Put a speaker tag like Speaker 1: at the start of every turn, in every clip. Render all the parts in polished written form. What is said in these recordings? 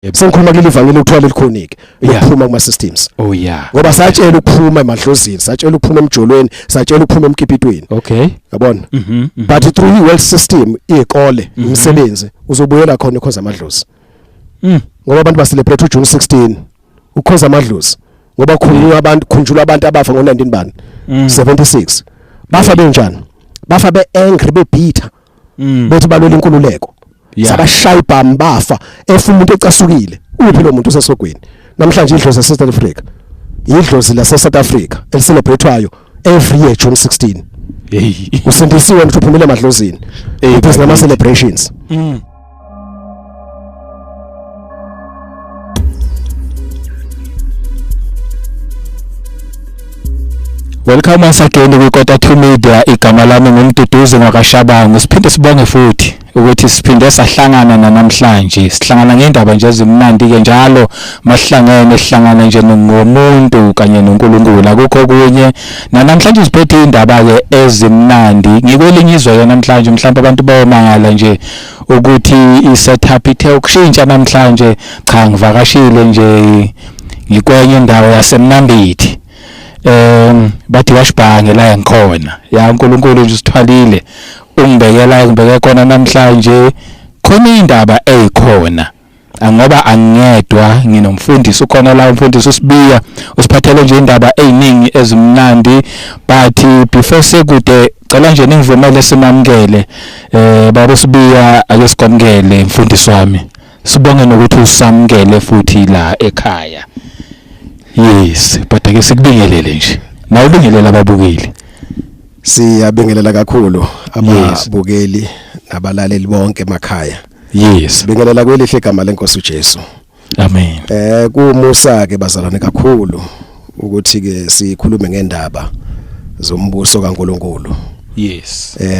Speaker 1: Sengikhuluma kuleli vangeli okuthiwa lelikhoniki lokuphuma kuma systems.
Speaker 2: Oh yeah.
Speaker 1: Ngoba satshela ukuphuma emadlozini, satshela ukuphuma emjolweni, satshela ukuphuma emkipitweni.
Speaker 2: Okay.
Speaker 1: Yabona?
Speaker 2: Mhm.
Speaker 1: But through i wealth system, izikole, imisebenzi, uzobuyela khona ukhoza amadlozi. Ngoba abantu ba celebrate uJune 16 ukhoza amadlozi. Ngoba khunjulwa abantu, khunjulwa abantu abafa ngo19 bani? 76. Bafa benjani? Bafa be angry, be bitter. Bethi balwela inkululeko. Sabashaya ibhamu bafa, efa umuntu ecasukile. Uphi lo muntu usesogweni? Namhlanje idlozi lase South Africa. Idlozi lase South Africa elicelebratewayo every year June 16.
Speaker 2: Hey.
Speaker 1: Usindisiwe ukuthi uphumile emadlozini.
Speaker 2: Hey,
Speaker 1: Because nama
Speaker 2: bakithi.
Speaker 1: celebrations.
Speaker 2: Welcome once again kwiKota 2 Media. Igama lami nguMduduzi ngwakaShabangu. Siphinde sibonge futhi ukuthi siphinde sahlangana namhlanje. Sihlangana ngendaba nje ezimnandi ke njalo masihlangene, sihlangana nje ngomuntu kanye noNkulunkulu, akukho okunye. Namhlanje siphethe indaba ke ezimnandi. Ngikwelinye izwe ke namhlanje, mhlawumbe abantu bayomangala nje ukuthi i-setup ithe ukushintsha namhlanje. Cha, ngivakashile nje ngikwenye indawo yaseMnambithi. Bathi washibhange la ngikhona. Ya uNkulunkulu nje usithwalile, ungibekela ngibeke khona namhlanje. Khona indaba eyikhona ngoba angiyedwa, nginomfundisi ukhona la, umfundisi uSibiya usiphathele nje indaba eziningi ezimnandi. But before sekude, cela nje ningivumele simamukele baba uSibiya. Ake sikwamukele mfundisi wami, sibonge nokuthi usamukele futhi la ekhaya. Yes, but ake sikubingelele nje, nawe ubingelele ababukeli.
Speaker 1: Siyabingelela kakhulu ababukeli nabalaleli bonke emakhaya. Sibingelela kwelihle igama lenkosi uJesu.
Speaker 2: Amen.
Speaker 1: Kumusa ke bazalwane kakhulu ukuthi ke sikhulume ngendaba zombuso kaNkuluNkulu.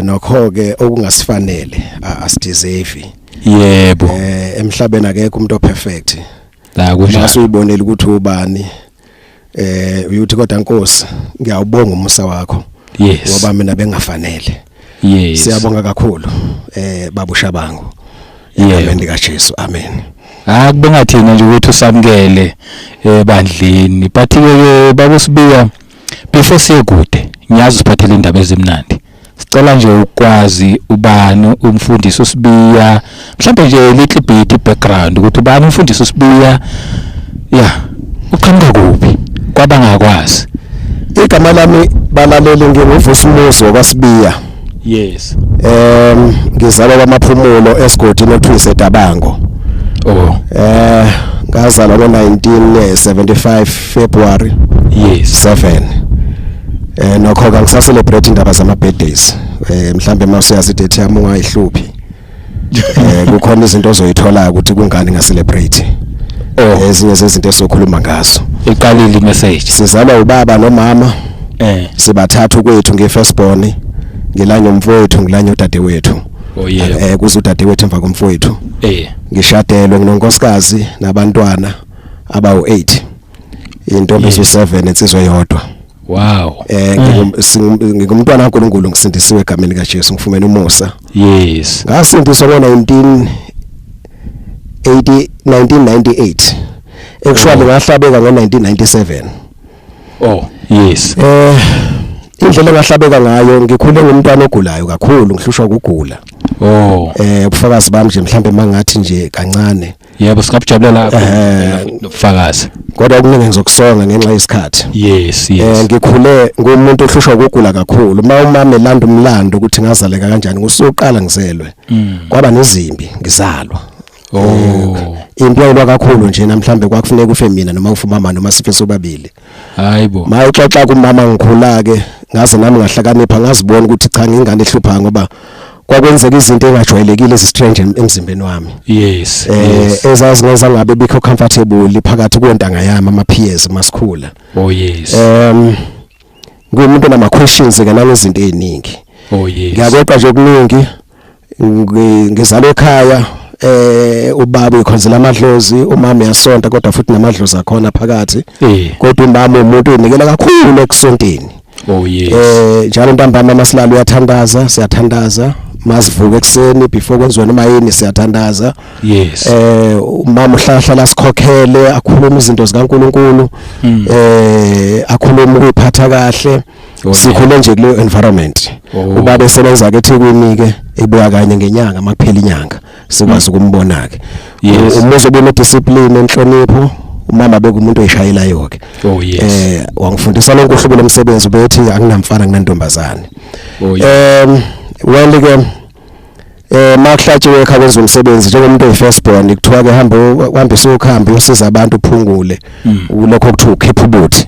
Speaker 1: Nokho ke okungasifanele asideserve. Emhlabeni akekho umuntu operfect.
Speaker 2: La kunjalo.
Speaker 1: Masuyibonela ukuthi ubani, uyothi kodwa Nkosi ngiyawubonga umusa wakho. Ngoba mina bengafanele. Siyabonga kakhulu baba uShabangu. Egameni lika Jesu, amen.
Speaker 2: Kubonga thina nje ukuthi usamukele ebandleni. But ke baba uSibiya, before siye kude, ngiyazi usiphathele indaba ezimnandi. Sicela nje ukwazi ubani umfundisi uSibiya, mhlawumbe nje little bit background ukuthi ubani umfundisi uSibiya, ya uqhamuka kuphi kwabangakwazi.
Speaker 1: Igama lami balaleli nginguVusimuzi wakwaSibiya. Ngizalwa kwaMaphumulo esigodini okuthiwa iseDabango. Ngazalwa ngo-1975 February 7. Nokho ke ngisa celebrate indaba zama birthdays. Mhlambe mawusiyazi date yami ungayihluphi. Kukhona izinto ozoyithola ukuthi kungani nga celebrate. Ezinye zezinto esizokhuluma ngazo.
Speaker 2: Iqalile imessage.
Speaker 1: Sizalwa ubaba nomama. Sibathathu kwethu, ngefirstborn, ngilanye umfowethu, ngilanye udadewethu.
Speaker 2: Oh yebo.
Speaker 1: Kuze udadewethu emva komfowethu. Ngishadelwe, nginonkosikazi nabantwana abawu8. Intombi ezu7, insizwa eyodwa.
Speaker 2: Wow.
Speaker 1: Ngingumntwana kaNkuluNkulu, ngisindisiwe egameni kaJesu, ngifumene umusa. Ngasindiswa ngo-1980, 1998. Actually ngahlabeka ngo-1997.
Speaker 2: Oh, yes.
Speaker 1: Indlela engahlabeka ngayo, ngikhule ngumntwana ogulayo kakhulu, ngihlushwa ukugula. Ubufakazi bami nje mhlambe mangathi nje kancane.
Speaker 2: Yebo, singabujabulela nobufakazi.
Speaker 1: Kodwa okuningi ngizokusonga ngenxa yesikhathi.
Speaker 2: Yes, yes.
Speaker 1: Ngikhule ngumuntu ohlushwa ukugula kakhulu. Uma umama elanda umlando ukuthi ngazaleka kanjani, ngusuqala ngizelwe. Kwaba nezimbi ngizalwa. Impi yayilwa kakhulu nje, namhlanje kwakufuneka ufe mina noma ufe umama noma sife sobabili.
Speaker 2: Hayibo.
Speaker 1: Mayixoxa kumama ngikhula ke, ngaze nami ngahlakanipha, ngazibona ukuthi cha, ngingane ehlupha, ngoba kwakwenzeka izinto engajwayelekile ezi strange emzimbeni wami. Ezazingenza ngabe bikho comfortable phakathi kontanga yami, ama peers masikhula.
Speaker 2: Oh yes.
Speaker 1: Ngumuntu onama questions ke nangezinto eziningi.
Speaker 2: Oh yes.
Speaker 1: Ngiyakweqa nje okuningi. Ngizalwe ekhaya, ubaba uyikhonzela amadlozi, umama uyasonta kodwa futhi namadlozi akhona phakathi. Kodwa umama umuntu uyinikela kakhulu ekusonteni.
Speaker 2: Oh yes.
Speaker 1: Njalo ntambama masilala uyathandaza, siyathandaza. Masivuka ekuseni, before kwenziwa noma yini, siyathandaza. Umama uhlahla sikhokhele, akhuluma izinto zikaNkuluNkulu, akhuluma ukuyiphatha kahle. Sikhule nje kuleyo environment. Ubaba esebenza ke eThekwini ke, ebuya kanye ngenyanga, makuphela inyanga sikwazi ukumbona ke. Umuzi obune discipline, enhlonipho. Umama bekumuntu oyishayelayo ke. Wangifundisa lonke uhlobo lomsebenzi, bethi anginamfana, nginantombazane. Well ke, makuhlatshiwe ekhaya, kwenza umsebenzi njengomuntu oyi-first born, kuthiwa ke hamba uhambise ukhambi, usiza abantu, uphungule lokho kuthiwa ukhipha ubuthi.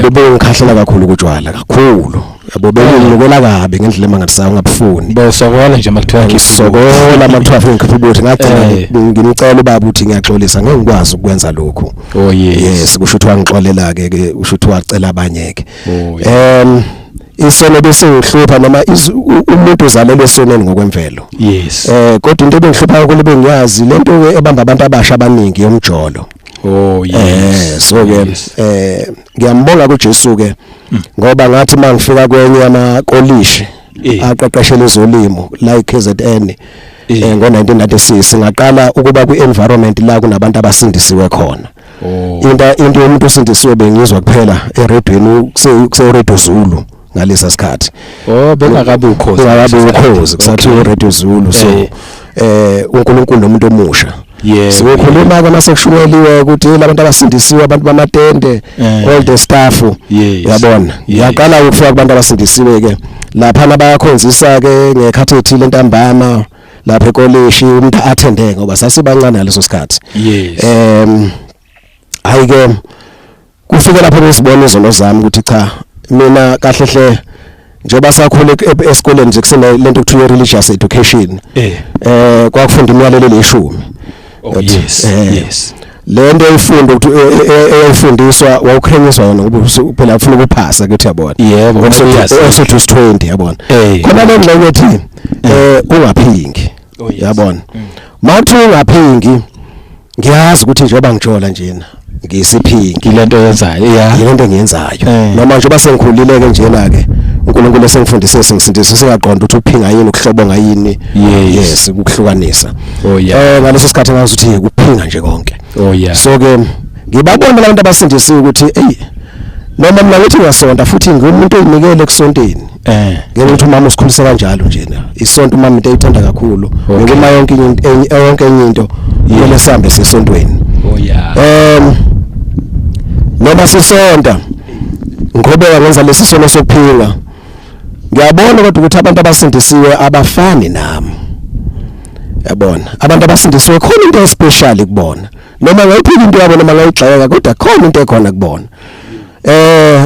Speaker 1: Bebe ngikhahlela kakhulu ukutshwala kakhulu, yabo, benginikela kabi ngendlela emangalisayo, ngabufuni.
Speaker 2: Bosokola nje makuthiwa khipha.
Speaker 1: Ngisokola makuthiwa afike ngikhipha ubuthi. Ngagcina ngimcela ubaba ukuthi ngiyaxolisa, ngeke ngikwazi ukwenza lokhu. Yes, kusho ukuthi wangixolela ke ke, kusho ukuthi wacela abanye ke. Isono bese ngihlupha, noma umuntu uzalelwe esonweni ngokwemvelo. Kodwa into ebengihlupha kakhulu, bengiyazi lento ebamba abantu abasha abaningi, yomjolo. So ke ngiyambonga kuJesu ke, ngoba ngathi mangifika kwenye amakolishi aqeqeshela ezolimo la eKZN ngo1996, ngaqala ukuba kwi-environment la kunabantu abasindisiwe khona. Into yomuntu osindisiwe bengizwa kuphela eredweni, kuse Radio Zulu ngalesa sikhathi.
Speaker 2: Oh, bengakabi ukhozi.
Speaker 1: Kungakabi ukhozi, kusathiwa Radio Zulu. So uNkulunkulu nomuntu omusha. Sikukhuluma ke mase kushunyeliwe ukuthi labantu abasindisiwe, abantu bamatende, all the stuff. Uyabona, ngiyaqala ukufika kubantu abasindisiwe ke lapha, bayakhonzisa ke ngekhathi ethile ntambama lapha ekolishi, umuntu attende ngoba sasibancane ngaleso sikhathi. Hayi ke, kufike lapho ngizibona izono zami ukuthi cha, mina kahle hle, njengoba sakhula esikoleni nje, kusene lento kuthiwa religious education, kwakufunda imiyalelo elishumi. Le nto eyifunda ukuthi eyifundiswa, wawukhenyiswa yona ngoba phela ufuna ukuphasa, kuthi yabona.
Speaker 2: Uyazi.
Speaker 1: Exodus 20, yabona. Khona le ngxenye ethi ungaphingi. Yabona, mathi ungaphingi, ngiyazi ukuthi njengoba ngijola njena ngisiphingi.
Speaker 2: Ilento yenzayo, yeah.
Speaker 1: Yilento engiyenzayo. Noma njengoba sengikhulile ke njena ke, uNkulunkulu esengifundise, sengifundise, singaqonda ukuthi uphinga yini, ukuhlobonga yini. Yes, ukuhlukanisa. Ngaleso sikhathi ngazi ukuthi kuphinga nje konke. So ke ngibabona labantu abasindisiwe ukuthi hey, noma mina ngithi ngiyasonta futhi ngumuntu oyinikele ekusonteni, ngenxa ukuthi umama usikhulise kanjalo nje na isonto, umama into eyithanda kakhulu. Ngikuma yonke yonke enye into, kumele sihambe sesontweni. Noma sisonta, ngiqhubeka ngenza lesi sono sokuphinga, ngiyabona kodwa ukuthi abantu abasindisiwe abafani nami. Yabona, abantu abasindisiwe khona into especial kubona, noma ngayiphika into yabo, noma ngayigxeka, kodwa khona into ekhona kubona.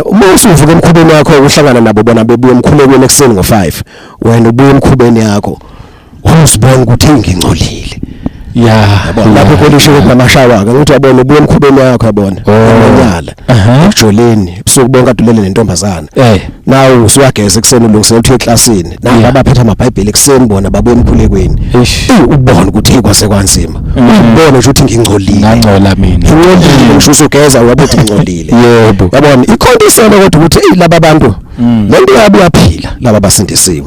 Speaker 1: Uma usuvuka emkhubeni wakho, uhlangana nabo bona bebuya emkhulekweni ekuseni ngo5, wena ubuya emkhubeni yakho, uzibona ukuthi hey, ngingcolile. Yabona, lapho kolisho kunamashawa ke, ukuthi yabona, ubuya emkhubeni wakho, yabona, amanyala, ekujoleni ubusuku bonke, adulele nentombazana. Nawu usuyageza ekuseni, ulungisela ukuthi uye eklasini, nabo abaphethe amabhayibheli ekuseni, bona babuya emkhulekweni.
Speaker 2: Eish.
Speaker 1: Eyi, ubone ukuthi hey, kwase kwanzima, ubone nje ukuthi ngingcolile.
Speaker 2: Ngangcola mina.
Speaker 1: Ngingcolile, ngisho usugeza uyabe uthi ngingcolile. Yabona, ikhona iselo kodwa ukuthi hey, laba bantu, lento yabo iyaphila, laba basindisiwe.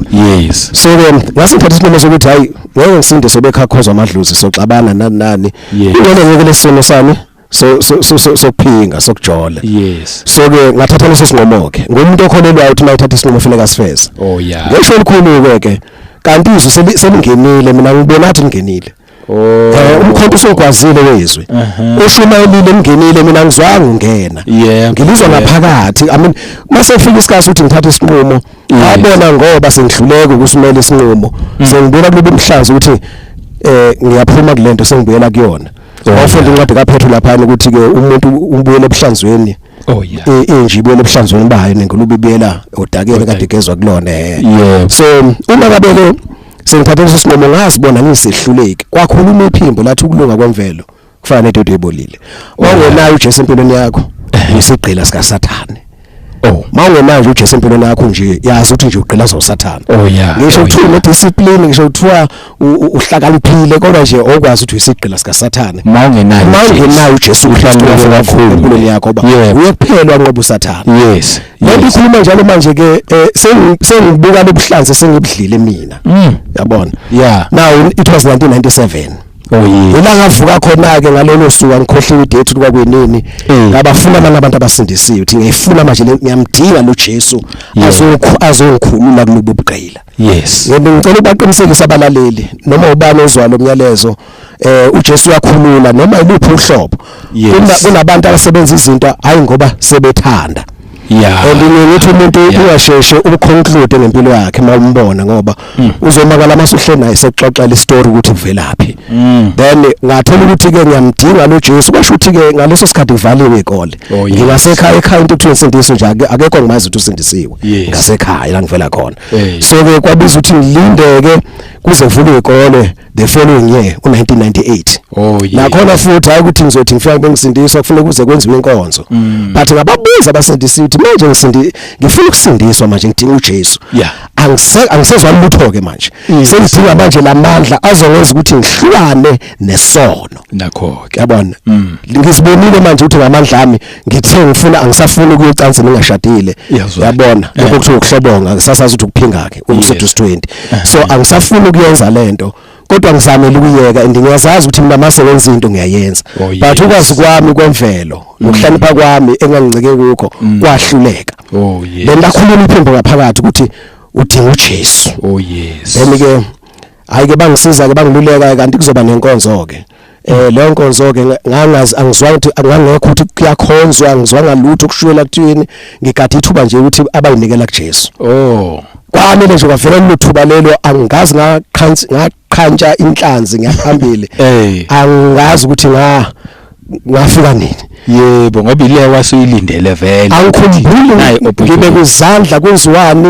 Speaker 1: So ke ngase ngithatha isinqumo sokuthi hayi, ngeke ngisindiswe bekhakhozwa amadlozi, soxabana nani nani. Ingeke, ngeke lesono sami so so so sokuphinga, sokujola. So ke ngathatha leso sinqumo ke, ngumuntu okholelwayo ukuthi mayithatha isinqumo funeka asifeze. Ngesho elikhulu ke ke, kanti izwi selingenile, mina ngibona athi lingenile. Umkhonto usugwazile wezwi. Ushumayelile, ngingenile mina, ngizwanga ungena. Ngilizwa ngaphakathi. I mean, mase kufika isikhathi ukuthi ngithathe isinqumo, ngabona ngoba sengihluleka ukusimela isinqumo. Sengibona kulobu umhlanzi ukuthi ngiyaphuma kulento, sengibuyela kuyona. Wafunda incwadi kaPetro lapha ukuthi ke umuntu ubuyele ebuhlanzweni. Inji ibuyele ebuhlanzweni bayo, nengulube ibuyela odakeni kade igezwa kulona. So uma kabele sengithathe leso sinqumo, ngazibona ngisehluleki, kwakhuluma iphimbo lathi ukulunga kwemvelo kufana nedodo ebolile. Wangenayo uJesu empilweni yakho, isigqila sikaSathane.
Speaker 2: Oh.
Speaker 1: Mawungenayo uJesu empilweni yakho nje, yazi ukuthi nje ugqilaza uSathane.
Speaker 2: Oh yeah.
Speaker 1: Ngisho
Speaker 2: oh,
Speaker 1: kuthiwa
Speaker 2: yeah.
Speaker 1: une-discipline, ngisho kuthiwa uhlakaniphile, kodwa nje okwazi ukuthi uyisigqila sikaSathane.
Speaker 2: Mawungenayo.
Speaker 1: Mawungenayo uJesu Kristu
Speaker 2: Uhlakaniphile kakhulu.
Speaker 1: empilweni yakho, ba uye kuphela wanqoba uSathane. Lento ikhuluma njalo manje ke, sengibuka lobuhlanzi sengibudlile mina. Yabona?
Speaker 2: Yeah.
Speaker 1: Now it was 1997.
Speaker 2: Oh yeah.
Speaker 1: Ila ngavuka khona ke ngalolo suku, angikhohliwe idate kwakwenini. Ngabafuna abanye abantu abasindisiwe ukuthi ngiyifuna manje ngiyamdinga lo Jesu azongikhulula kulobu bugqila. Ngicela ubaqinisekise abalaleli noma ubani ozwa lo myalezo, uJesu uyakhulula noma iluphi uhlobo. Kunabantu abasebenza izinto hayi ngoba sebethanda. And ngithi umuntu uyasheshe uconclude ngempilo yakhe mawumbona, ngoba uzomakala masuhle naye sexoxela istory ukuthi uvelaphi. Then ngathola ukuthi ke ngiyamdinga lo Jesu, kwasho ukuthi ke ngaleso sikhathi kuvaliwe ikole.
Speaker 2: Oh, yes.
Speaker 1: Ngingasekhaya ekhaya into kuthiwa insindiso nje, akekho ngimazi ukuthi usindisiwe.
Speaker 2: Yes.
Speaker 1: Ngasekhaya la ngivela khona.
Speaker 2: Hey.
Speaker 1: So ke kwabiza ukuthi ngilindeke kuze kuvulwe ikole the following year u1998.
Speaker 2: Oh yes.
Speaker 1: Nakhona futhi hayi ukuthi ngizothi ngifika bengisindiswa, kufanele kuze kwenziwe inkonzo. But ngababuza abasindisiwe ukuthi manje ngifuna ukusindiswa manje, ngidinga uJesu.
Speaker 2: Yeah.
Speaker 1: Angisezwa lutho ke manje.
Speaker 2: Yes.
Speaker 1: Sengidinga manje lamandla azongenza ukuthi ngihlukane nesono.
Speaker 2: Nakho ke.
Speaker 1: Yabona? Ngizibonile manje ukuthi ngamandla ami ngithe ngifuna, angisafuni ukuyocansa ngingashadile.
Speaker 2: Iyazwakala.
Speaker 1: Yabona? Lokho kuthiwa ukuhlobonga, ngisasazi ukuthi ukuphinga ke umsuthu 20. So angisafuni ukuyenza lento. Kodwa ngizamele ukuyeka, and ngiyazazi ukuthi mina mase wenza into ngiyayenza.
Speaker 2: Oh, yes.
Speaker 1: But ukwazi kwami kwemvelo nokuhlakanipha kwami engangincike kukho kwahluleka.
Speaker 2: Oh yes.
Speaker 1: Then lakhuluma iphimbo ngaphakathi ukuthi udinga uJesu.
Speaker 2: Oh yes.
Speaker 1: Then ke hayi ke bangisiza ke bangiluleka, kanti kuzoba nenkonzo ke. Leyo nkonzo ke ngangazi, angizwanga ukuthi angangekho ukuthi kuyakhonzwa, angizwanga lutho kushuyela kuthini, ngigade ithuba nje ukuthi abayinikela kuJesu.
Speaker 2: Oh.
Speaker 1: Kwanele nje kwavela lelo thuba lelo, angazi ngaqhantsha inhlanzi ngiyaphambili.
Speaker 2: Hey.
Speaker 1: Angazi ukuthi ngafika nini.
Speaker 2: Yebo, ngoba ile wasuyilindele vele.
Speaker 1: Angikhumbuli
Speaker 2: Nayi
Speaker 1: ngibe
Speaker 2: opportunity.
Speaker 1: kuzandla kwenziwani.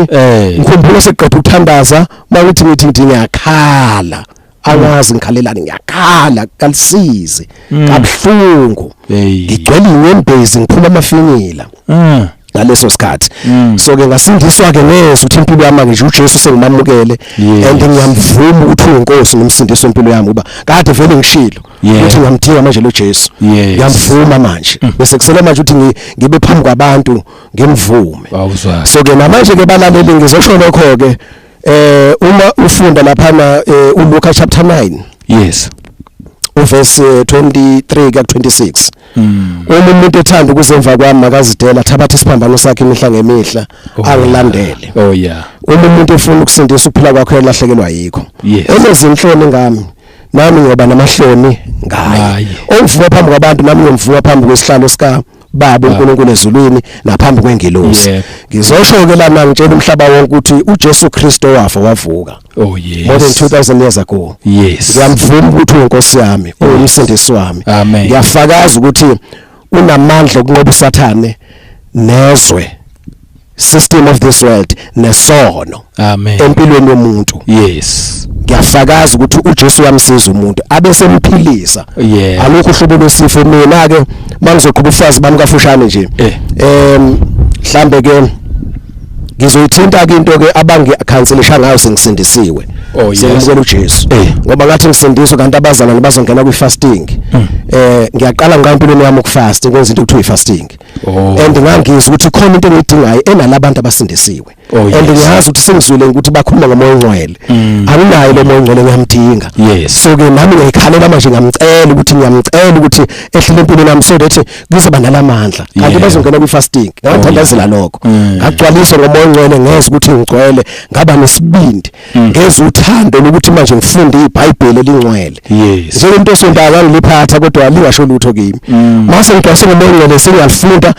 Speaker 1: Ngikhumbula seqeda ukuthandaza makuthi ngithi ngiyakhala. Angazi ngikhalelani, ngiyakhala kalisizi, kabuhlungu.
Speaker 2: Hey.
Speaker 1: Ngigcwele inyembezi, ngiphuma amafinyila. Ngaleso sikhathi. So ke ngasindiswa ke ngezwe ukuthi impilo yami nje uJesu sengimamukele, and ngiyamvuma ukuthi uyiNkosi nomsindisi wempilo yami, ngoba kade vele ngishilo ukuthi ngiyamdinga manje lo Jesu.
Speaker 2: Yes.
Speaker 1: Ngiyamvuma manje. Bese kusele manje ukuthi ngibe phambi kwabantu ngimvume.
Speaker 2: Awuzwa.
Speaker 1: So ke namanje ke balaleli ngizosho lokho ke, uma ufunda laphana uLuka chapter 9.
Speaker 2: Yes.
Speaker 1: Uverse 23 ka 26. Uma umuntu ethanda ukuzemva kwami makazidela, thabathe isiphambano sakhe imihla ngemihla, angilandele.
Speaker 2: Oh yeah.
Speaker 1: Uma umuntu efuna ukusindisa ukuphila kwakhe uyalahlekelwa yikho.
Speaker 2: Yes.
Speaker 1: Enezinhloni ngami, nami ngiyoba namahloni ngaye.
Speaker 2: Ngaye.
Speaker 1: Ongivuma phambi kwabantu nami ngiyomvuma phambi kwesihlalo sika Baba uNkulunkulu ezulwini naphambi kwengelosi.
Speaker 2: Yep.
Speaker 1: Ngizosho ke lana ngitshela umhlaba wonke ukuthi uJesu Kristu wafa wavuka.
Speaker 2: Oh yes.
Speaker 1: More than 2000 years ago.
Speaker 2: Yes.
Speaker 1: Ngiyamvuma ukuthi uyiNkosi yami, ungumsindisi wami.
Speaker 2: Amen.
Speaker 1: Ngiyafakaza ukuthi unamandla okunqoba uSathane nezwe, system of this world, nesono.
Speaker 2: Amen.
Speaker 1: Empilweni yomuntu.
Speaker 2: Yes.
Speaker 1: Ngiyafakaza ukuthi uJesu uyamsiza umuntu abesemphilisa.
Speaker 2: Yeah.
Speaker 1: Alukho uhlobo lwesifo. Mina ke mangizoqhuba ufazi bami kafushane nje. Mhlambe ke ngizoyithinta ke into ke abangikhanselisha ngayo sengisindisiwe.
Speaker 2: Oh, yes.
Speaker 1: Sengimukela uJesu. Ngoba ngathi ngisindiswe kanti abazalwane bazongena kwi-fasting. Ngiyaqala ngempilweni yami ukufast, ngikwenza into ekuthiwa i-fasting.
Speaker 2: Oh.
Speaker 1: And ngangizwa ukuthi khona into engiyidingayo enalabantu abasindisiwe.
Speaker 2: Oh,
Speaker 1: And
Speaker 2: yes.
Speaker 1: ngiyazi ukuthi sengizwile ukuthi bakhuluma ngomoya ongcwele. Anginayo lo moya ongcwele, ngiyamdinga.
Speaker 2: Yes.
Speaker 1: So ke nami ngiyikhalela manje, ngiyamcela ukuthi ehlele empilweni yami so that kuzoba nalamandla. Kanti
Speaker 2: Yeah.
Speaker 1: bazongena kwi-fasting. Ngathandazela lokho.
Speaker 2: Mm.
Speaker 1: Ngagcwaliswa ngomoya ongcwele, ngezwe ukuthi ngigcwele, ngaba nesibindi. Ngezwe uthando lokuthi manje ngifunde iBhayibheli elingcwele.
Speaker 2: Yes.
Speaker 1: Njengomuntu osontayo angiliphatha kodwa lingasho lutho kimi. Mase ngigcwaliswe ngomoya ongcwele sengiyalifunda,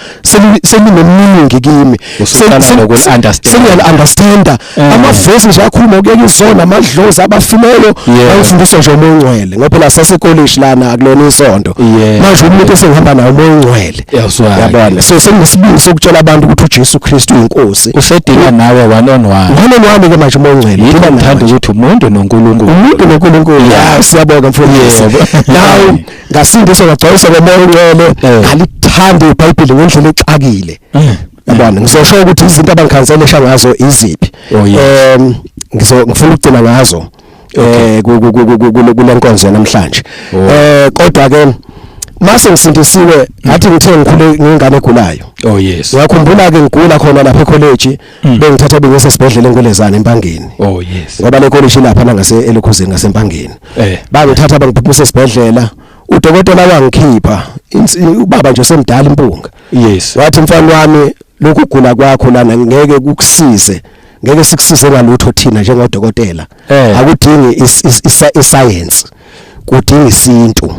Speaker 1: selinominingi kimi.
Speaker 2: Usuqala nokuli-understand.
Speaker 1: Sengiyali-understanda. Amavesi nje akhuluma ukuyeka izona, amadlozi abafileyo,
Speaker 2: Yeah.
Speaker 1: angifundiswa nje umoya ongcwele. Ngoba phela sasecollege lana akulona isonto.
Speaker 2: Yeah.
Speaker 1: Manje umuntu esengihamba naye umoya ongcwele.
Speaker 2: Yawuzwa-ke.
Speaker 1: Yabona. So senginesibindi sokutshela abantu ukuthi uJesu Kristu uyinkosi.
Speaker 2: Usedila nawe one on one.
Speaker 1: One on one ke manje umoya ongcwele.
Speaker 2: Yikho
Speaker 1: Ngidila nawe
Speaker 2: ngithanda
Speaker 1: manje.
Speaker 2: ukuthi umuntu noNkulunkulu.
Speaker 1: Umuntu noNkulunkulu.
Speaker 2: Yeah.
Speaker 1: Ya, siyabonga mfundisi.
Speaker 2: Yebo.
Speaker 1: Now ngasindiswa ngagcwaliswa ngomoya ongcwele,
Speaker 2: Eh.
Speaker 1: ngalithanda iBhayibheli ngendlela exakile. Yabona, ngizosho ukuthi izinto abangikhanselisha ngazo iziphi.
Speaker 2: Oh, yes.
Speaker 1: Ngifuna ukugcina ngazo kule nkonzo namhlanje.
Speaker 2: Oh.
Speaker 1: Kodwa ke mase ngisindisiwe, ngathi ngithe ngikhule ngingane egulayo.
Speaker 2: Oh yes.
Speaker 1: Ngiyakhumbula ke ngigula khona lapha ecollege, bengithatha bengise esibhedlela eNkwelezane eMpangeni.
Speaker 2: Oh yes.
Speaker 1: Ngoba le college lapha ngase elokhuzeni ngaseMpangeni. Bangithatha bangiphuphumisa esibhedlela, udokotela wangikhipha, ubaba nje semdala impunga. Wathi, "Mfana wami, lokhu kugula kwakho lana ngeke kukusize, ngeke sikusize ngalutho thina njengodokotela. Akudingi iscience, kudinga isintu."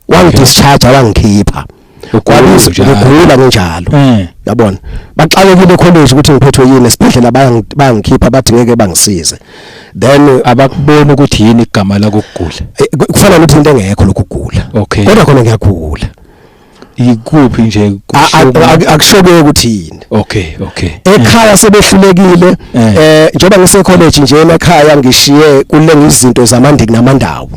Speaker 1: Wangidischarge, wangikhipha.
Speaker 2: Ugula
Speaker 1: Kwabiza
Speaker 2: njalo.
Speaker 1: ngigula nginjalo. Yabona, baxakekile college ukuthi ngiphethwe yini, esibhedlela bayangikhipha, bathi ngeke bangisize. Then
Speaker 2: Abakuboni ukuthi yini igama lakugula.
Speaker 1: Kufana nokuthi into engekho lokugula. Kodwa khona ngiyagula.
Speaker 2: Ikuphi nje
Speaker 1: Akushoke ukuthi yini.
Speaker 2: Okay.
Speaker 1: Ekhaya sebehlulekile. Njengoba ngise college nje, ekhaya ngishiye kulenga izinto zamandiki namandawo.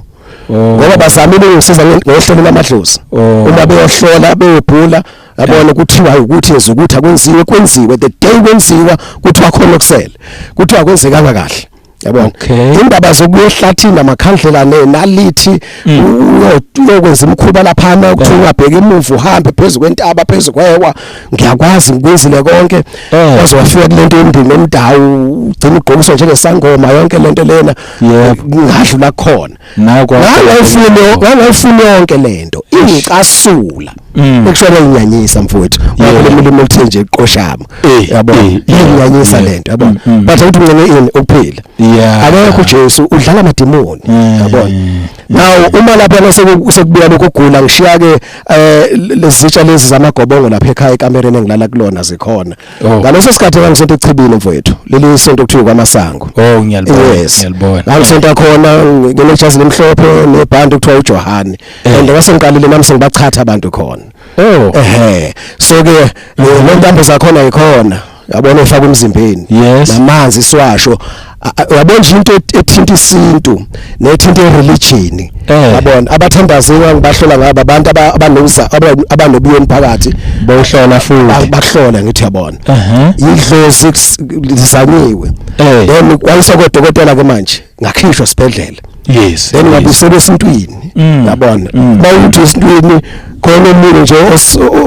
Speaker 1: Ngoba bazamile ukungisiza ngohlelo lamadlozi. Uma beyohlola, beyobhula, yabona, kuthiwa ukuthi ezukuthi akwenziwe, kwenziwe. The day kwenziwa, kuthiwa khona okusele, kuthiwa kwenzekanga kahle, yabona. Indaba zokuya ehlathini, amakhandlela nalithi, uyokwenza imikhuba laphana, kuthiwa ungabheka emuva, uhambe phezu kwentaba, phezu kwewa, ngiyakwazi, ngikwenzile konke. Waze wafika kulento yomndeni nomdawu, ugcina ugqokiswa njengesangoma, yonke lento lena. Ngadlula khona.
Speaker 2: Nakwa
Speaker 1: Ngangayifuni yonke lento, ingicasula. Ekushona inyanyisa, mfowethu, wakhuluma ulimi oluthe nje qoshama, yabona. Inyanyisa lento, yabona. But ukuthi ungcine ini ukuphila. Akekho uJesu, udlala amadimoni, yabona. Now uma lapha sekubuya lokho kugula, ngishiya ke lezitsha lezi zamagobongo lapha ekhaya, ekamereni engilala kulona zikhona. Ngaleso sikhathi ngangisonto eChibini, mfowethu, leli sonto kuthiwa kwaMasango.
Speaker 2: Oh, ngiyalibona.
Speaker 1: Yes.
Speaker 2: Ngiyalibona.
Speaker 1: Ngangisonta khona nginejazi lemhlophe nebhandi kuthiwa uJohane. And ngase ngiqalile nami sengibachatha abantu khona. Ehe, so ke le ntambo zakhona ikhona, yabona, ifaka emzimbeni. Namanzi siwasho. Uyabona nje into ethinta isintu nethinta ireligion. Yabona, abathandaziwe ngibahlola ngaba abantu abanoza abanobuyoni phakathi.
Speaker 2: Bawuhlola futhi.
Speaker 1: Bahlola, ngithi yabona, idlozi lizanyiwe. Then kwayiswa kodokotela ke manje, ngakhishwa esibhedlela. Then ngabuyiselwa esintwini. Yabona, mawuthi esintwini khona omunye nje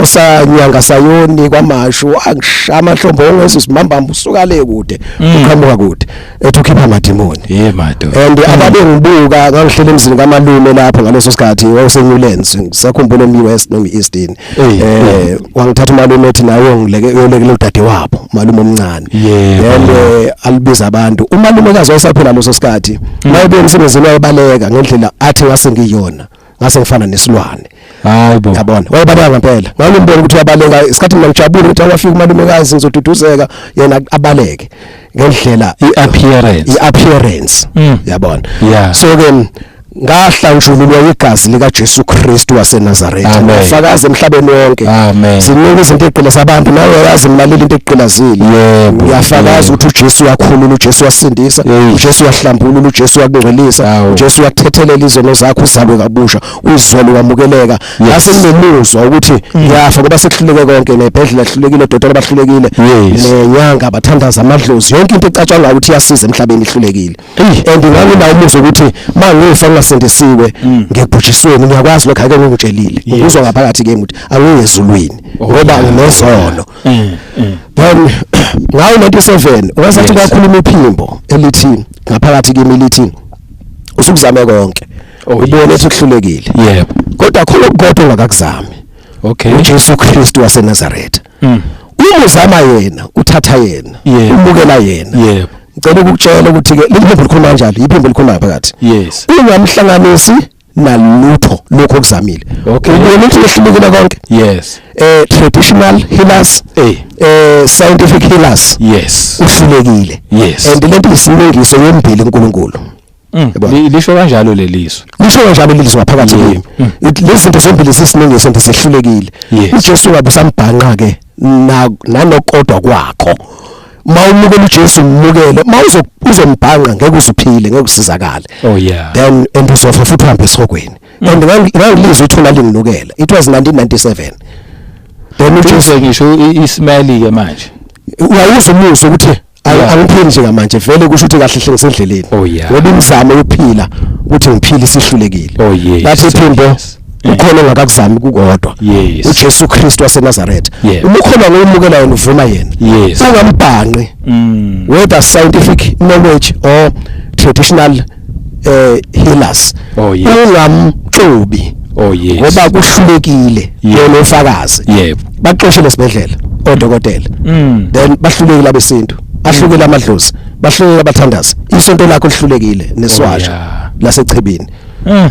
Speaker 1: osanyanga sayoni kwaMashu, angishaya amahlombo ongezwe simambamba, usuka le kude, uqhamuka kude, ethi ukhipha amadimoni.
Speaker 2: Ye madoda.
Speaker 1: And ababengibuka, ngangihlele emzini kamalume lapho ngaleso sikhathi, wawuse-Newlands, ngisakhumbula, emi-West noma i-Eastern. Wangithatha umalume, ethi nawe ngileke uyolekela udade wabo, umalume omncane. Then alibiza abantu, umalumekazi wayesaphila leso sikhathi. Mayebuya emsebenzini wayebaleka ngendlela athi ngase ngiyona, ngase ngifana nesilwane.
Speaker 2: Hayibo.
Speaker 1: Yabona, wayebaleka ngempela, ngangimbona ukuthi uyabaleka. Isikhathi mina ngijabule ukuthi awafika umalumekazi, ngizoduduzeka, yena abaleke ngendlela
Speaker 2: I-appearance.
Speaker 1: I-appearance. Yabona. So ke ngahlanjululwa igazi lika Jesu Kristu waseNazaretha.
Speaker 2: Amen.
Speaker 1: Ngafakaza emhlabeni wonke.
Speaker 2: Amen.
Speaker 1: Sinika izinto eqila abantu, nawe uyazi, mlaleli, into eqilazile. Ngiyafakaza ukuthi uJesu uyakhulula, uJesu uyasindisa, uJesu uyahlambulula, uJesu uyakungcwelisa, uJesu uyakuthethelela izono zakho, uzalwe kabusha, uzwele wamukeleka. Ngase nginemuzwa ukuthi ngiyafa ngoba sekuhluleke konke, nebhedlela hlulekile, odokotela bahlulekile, nenyanga bathandaza, amadlozi, yonke into ecatshangwa ukuthi iyasiza emhlabeni ihlulekile. And nganginawo umuzwa ukuthi mangifa ngingasindisiwe ngekubhujisweni. Ngiyakwazi lokho, ake ngikutshelile. Ngikuzwa ngaphakathi kimi ukuthi angiyezulwini ngoba nginezono. Then ngawo 97 wazathi kwakhuluma iphimbo elithi ngaphakathi kimi, lithi usukuzame konke, ubone ukuthi kuhlulekile, kodwa khona okukodwa ongakakuzami, uJesu Kristu waseNazaretha. Uma uzama yena, uthatha yena, umukela yena, ngicela ukukutshela ukuthi ke leli phimbo likhuluma kanjalo, iphimbo likhuluma ngaphakathi. Ungamhlanganisi nalutho lokho okuzamile. Ubona ukuthi lehlulekile konke. Traditional healers, scientific healers, uhlulekile. And lento isinengiso yombili uNkulunkulu. Yabona.
Speaker 2: Lisho kanjalo lelizwi.
Speaker 1: Lisho kanjalo lelizwi ngaphakathi kimi. Ithi lezi zinto zombili zisinengiso nje, sehlulekile. uJesu ngabe usambhanqa ke nanokodwa kwakho. Mawumukela uJesu, umukele, mawuzo uzombhanqa ngeke uzuphile, ngeke usizakale. Then and uzofa futhi uhambe esihogweni. And ngangilizwa ithuna linginukela. It was 1997. Then uJesu
Speaker 2: Uze ngisho i-smell ke manje.
Speaker 1: Uyawuzwa umuzwa ukuthi angiphili nje manje, vele kusho ukuthi kahle hle ngisendleleni, ngoba imizamo yokuphila ukuthi ngiphile isihlulekile.
Speaker 2: Oh yes.
Speaker 1: Bathi iphimbo ukhona ongakakuzami kukodwa, uJesu Kristu waseNazaretha. Uma ukholwa ngokumukela yena, uvuma yena, ungambhanqi, whether scientific knowledge or traditional healers,
Speaker 2: Oh yes.
Speaker 1: ungamxubi,
Speaker 2: Oh yes.
Speaker 1: ngoba kuhlulekile yena ufakazi. Baxoshele esibhedlela odokotela, then bahlulekile abesintu, ahlukile amadlozi, bahlulekile abathandazi, isonto lakho lihlulekile neswasha lasechibini.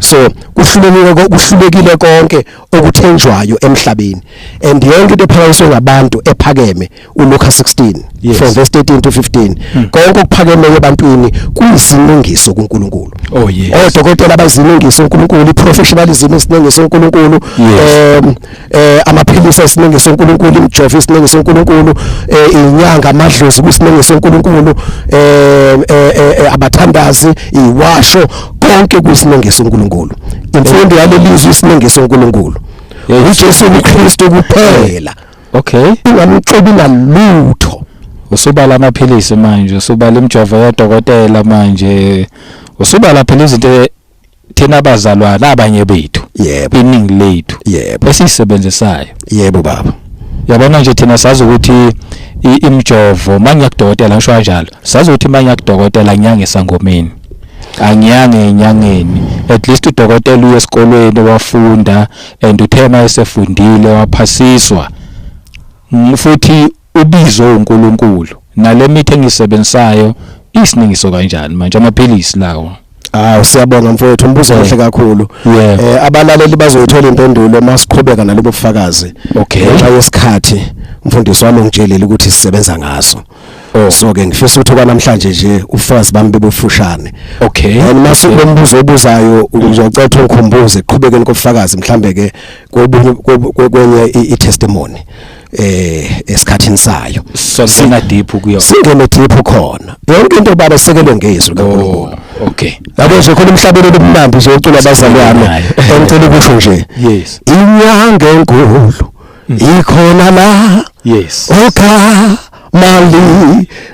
Speaker 1: So kuhlulekile konke okuthenjwayo emhlabeni, and yonke into ephakanyiswe ngabantu ephakeme, uLuka 16 from verse 13 to 15, konke okuphakemeyo ebantwini kuyisinengiso kuNkulunkulu.
Speaker 2: Oh yes.
Speaker 1: Odokotela abayizinengiso uNkulunkulu, iprofessionalism isinengiso uNkulunkulu, amaphilisi ayisinengiso uNkulunkulu, imijovo isinengiso uNkulunkulu, inyanga, amadlozi kuyisinengiso uNkulunkulu, abathandazi, iwasho, konke kuyisinengiso uNkulunkulu. Imfundo yalelizwi isinengiso uNkulunkulu. UJesu uKristu kuphela. Ungamxubi nalutho.
Speaker 2: Usubala amaphilisi manje, usubala imijovo yodokotela manje, usubala phela izinto thina abazalwane abanye bethu, iningi lethu esiyisebenzisayo.
Speaker 1: Yebo baba.
Speaker 2: Yabona nje thina sazi ukuthi imijovo mangiya kudokotela, ngisho kanjalo, sazi ukuthi mangiya kudokotela ngiyange sangomeni, angiyange enyangeni. At least udokotela uye esikolweni wafunda, and uthe mayesefundile waphasiswa, futhi ubizwe uNkulunkulu. Nale mithi engisebenzisayo isiningiso kanjani manje, amaphilisi lawo?
Speaker 1: Ah, siyabonga mfowethu, umbuzo omuhle kakhulu. Abalaleli bazoyithola impendulo masiqhubeka nalobo bufakazi. Ngenxa yesikhathi, umfundisi wami ungitshelile ukuthi sisebenza ngaso. So ke ngifisa ukuthi kwanamhlanje nje ubufakazi bami bebufushane. And mase umbuzo obuzayo uzocela ungikhumbuze eqhubekeni kobufakazi, mhlambe ke kobunye kwenye i-testimony esikhathini sayo.
Speaker 2: Songena deep kuyo.
Speaker 1: Singene deep khona. Yonke into baba sekelwe ngezwi kaNkulunkulu.
Speaker 2: Oh, okay.
Speaker 1: Yabo nje khona umhlabelelo omnandi nje ucula abazalwane.
Speaker 2: Nayo.
Speaker 1: Engicela ukusho nje. Inyanga enkulu ikhona la. Ogamali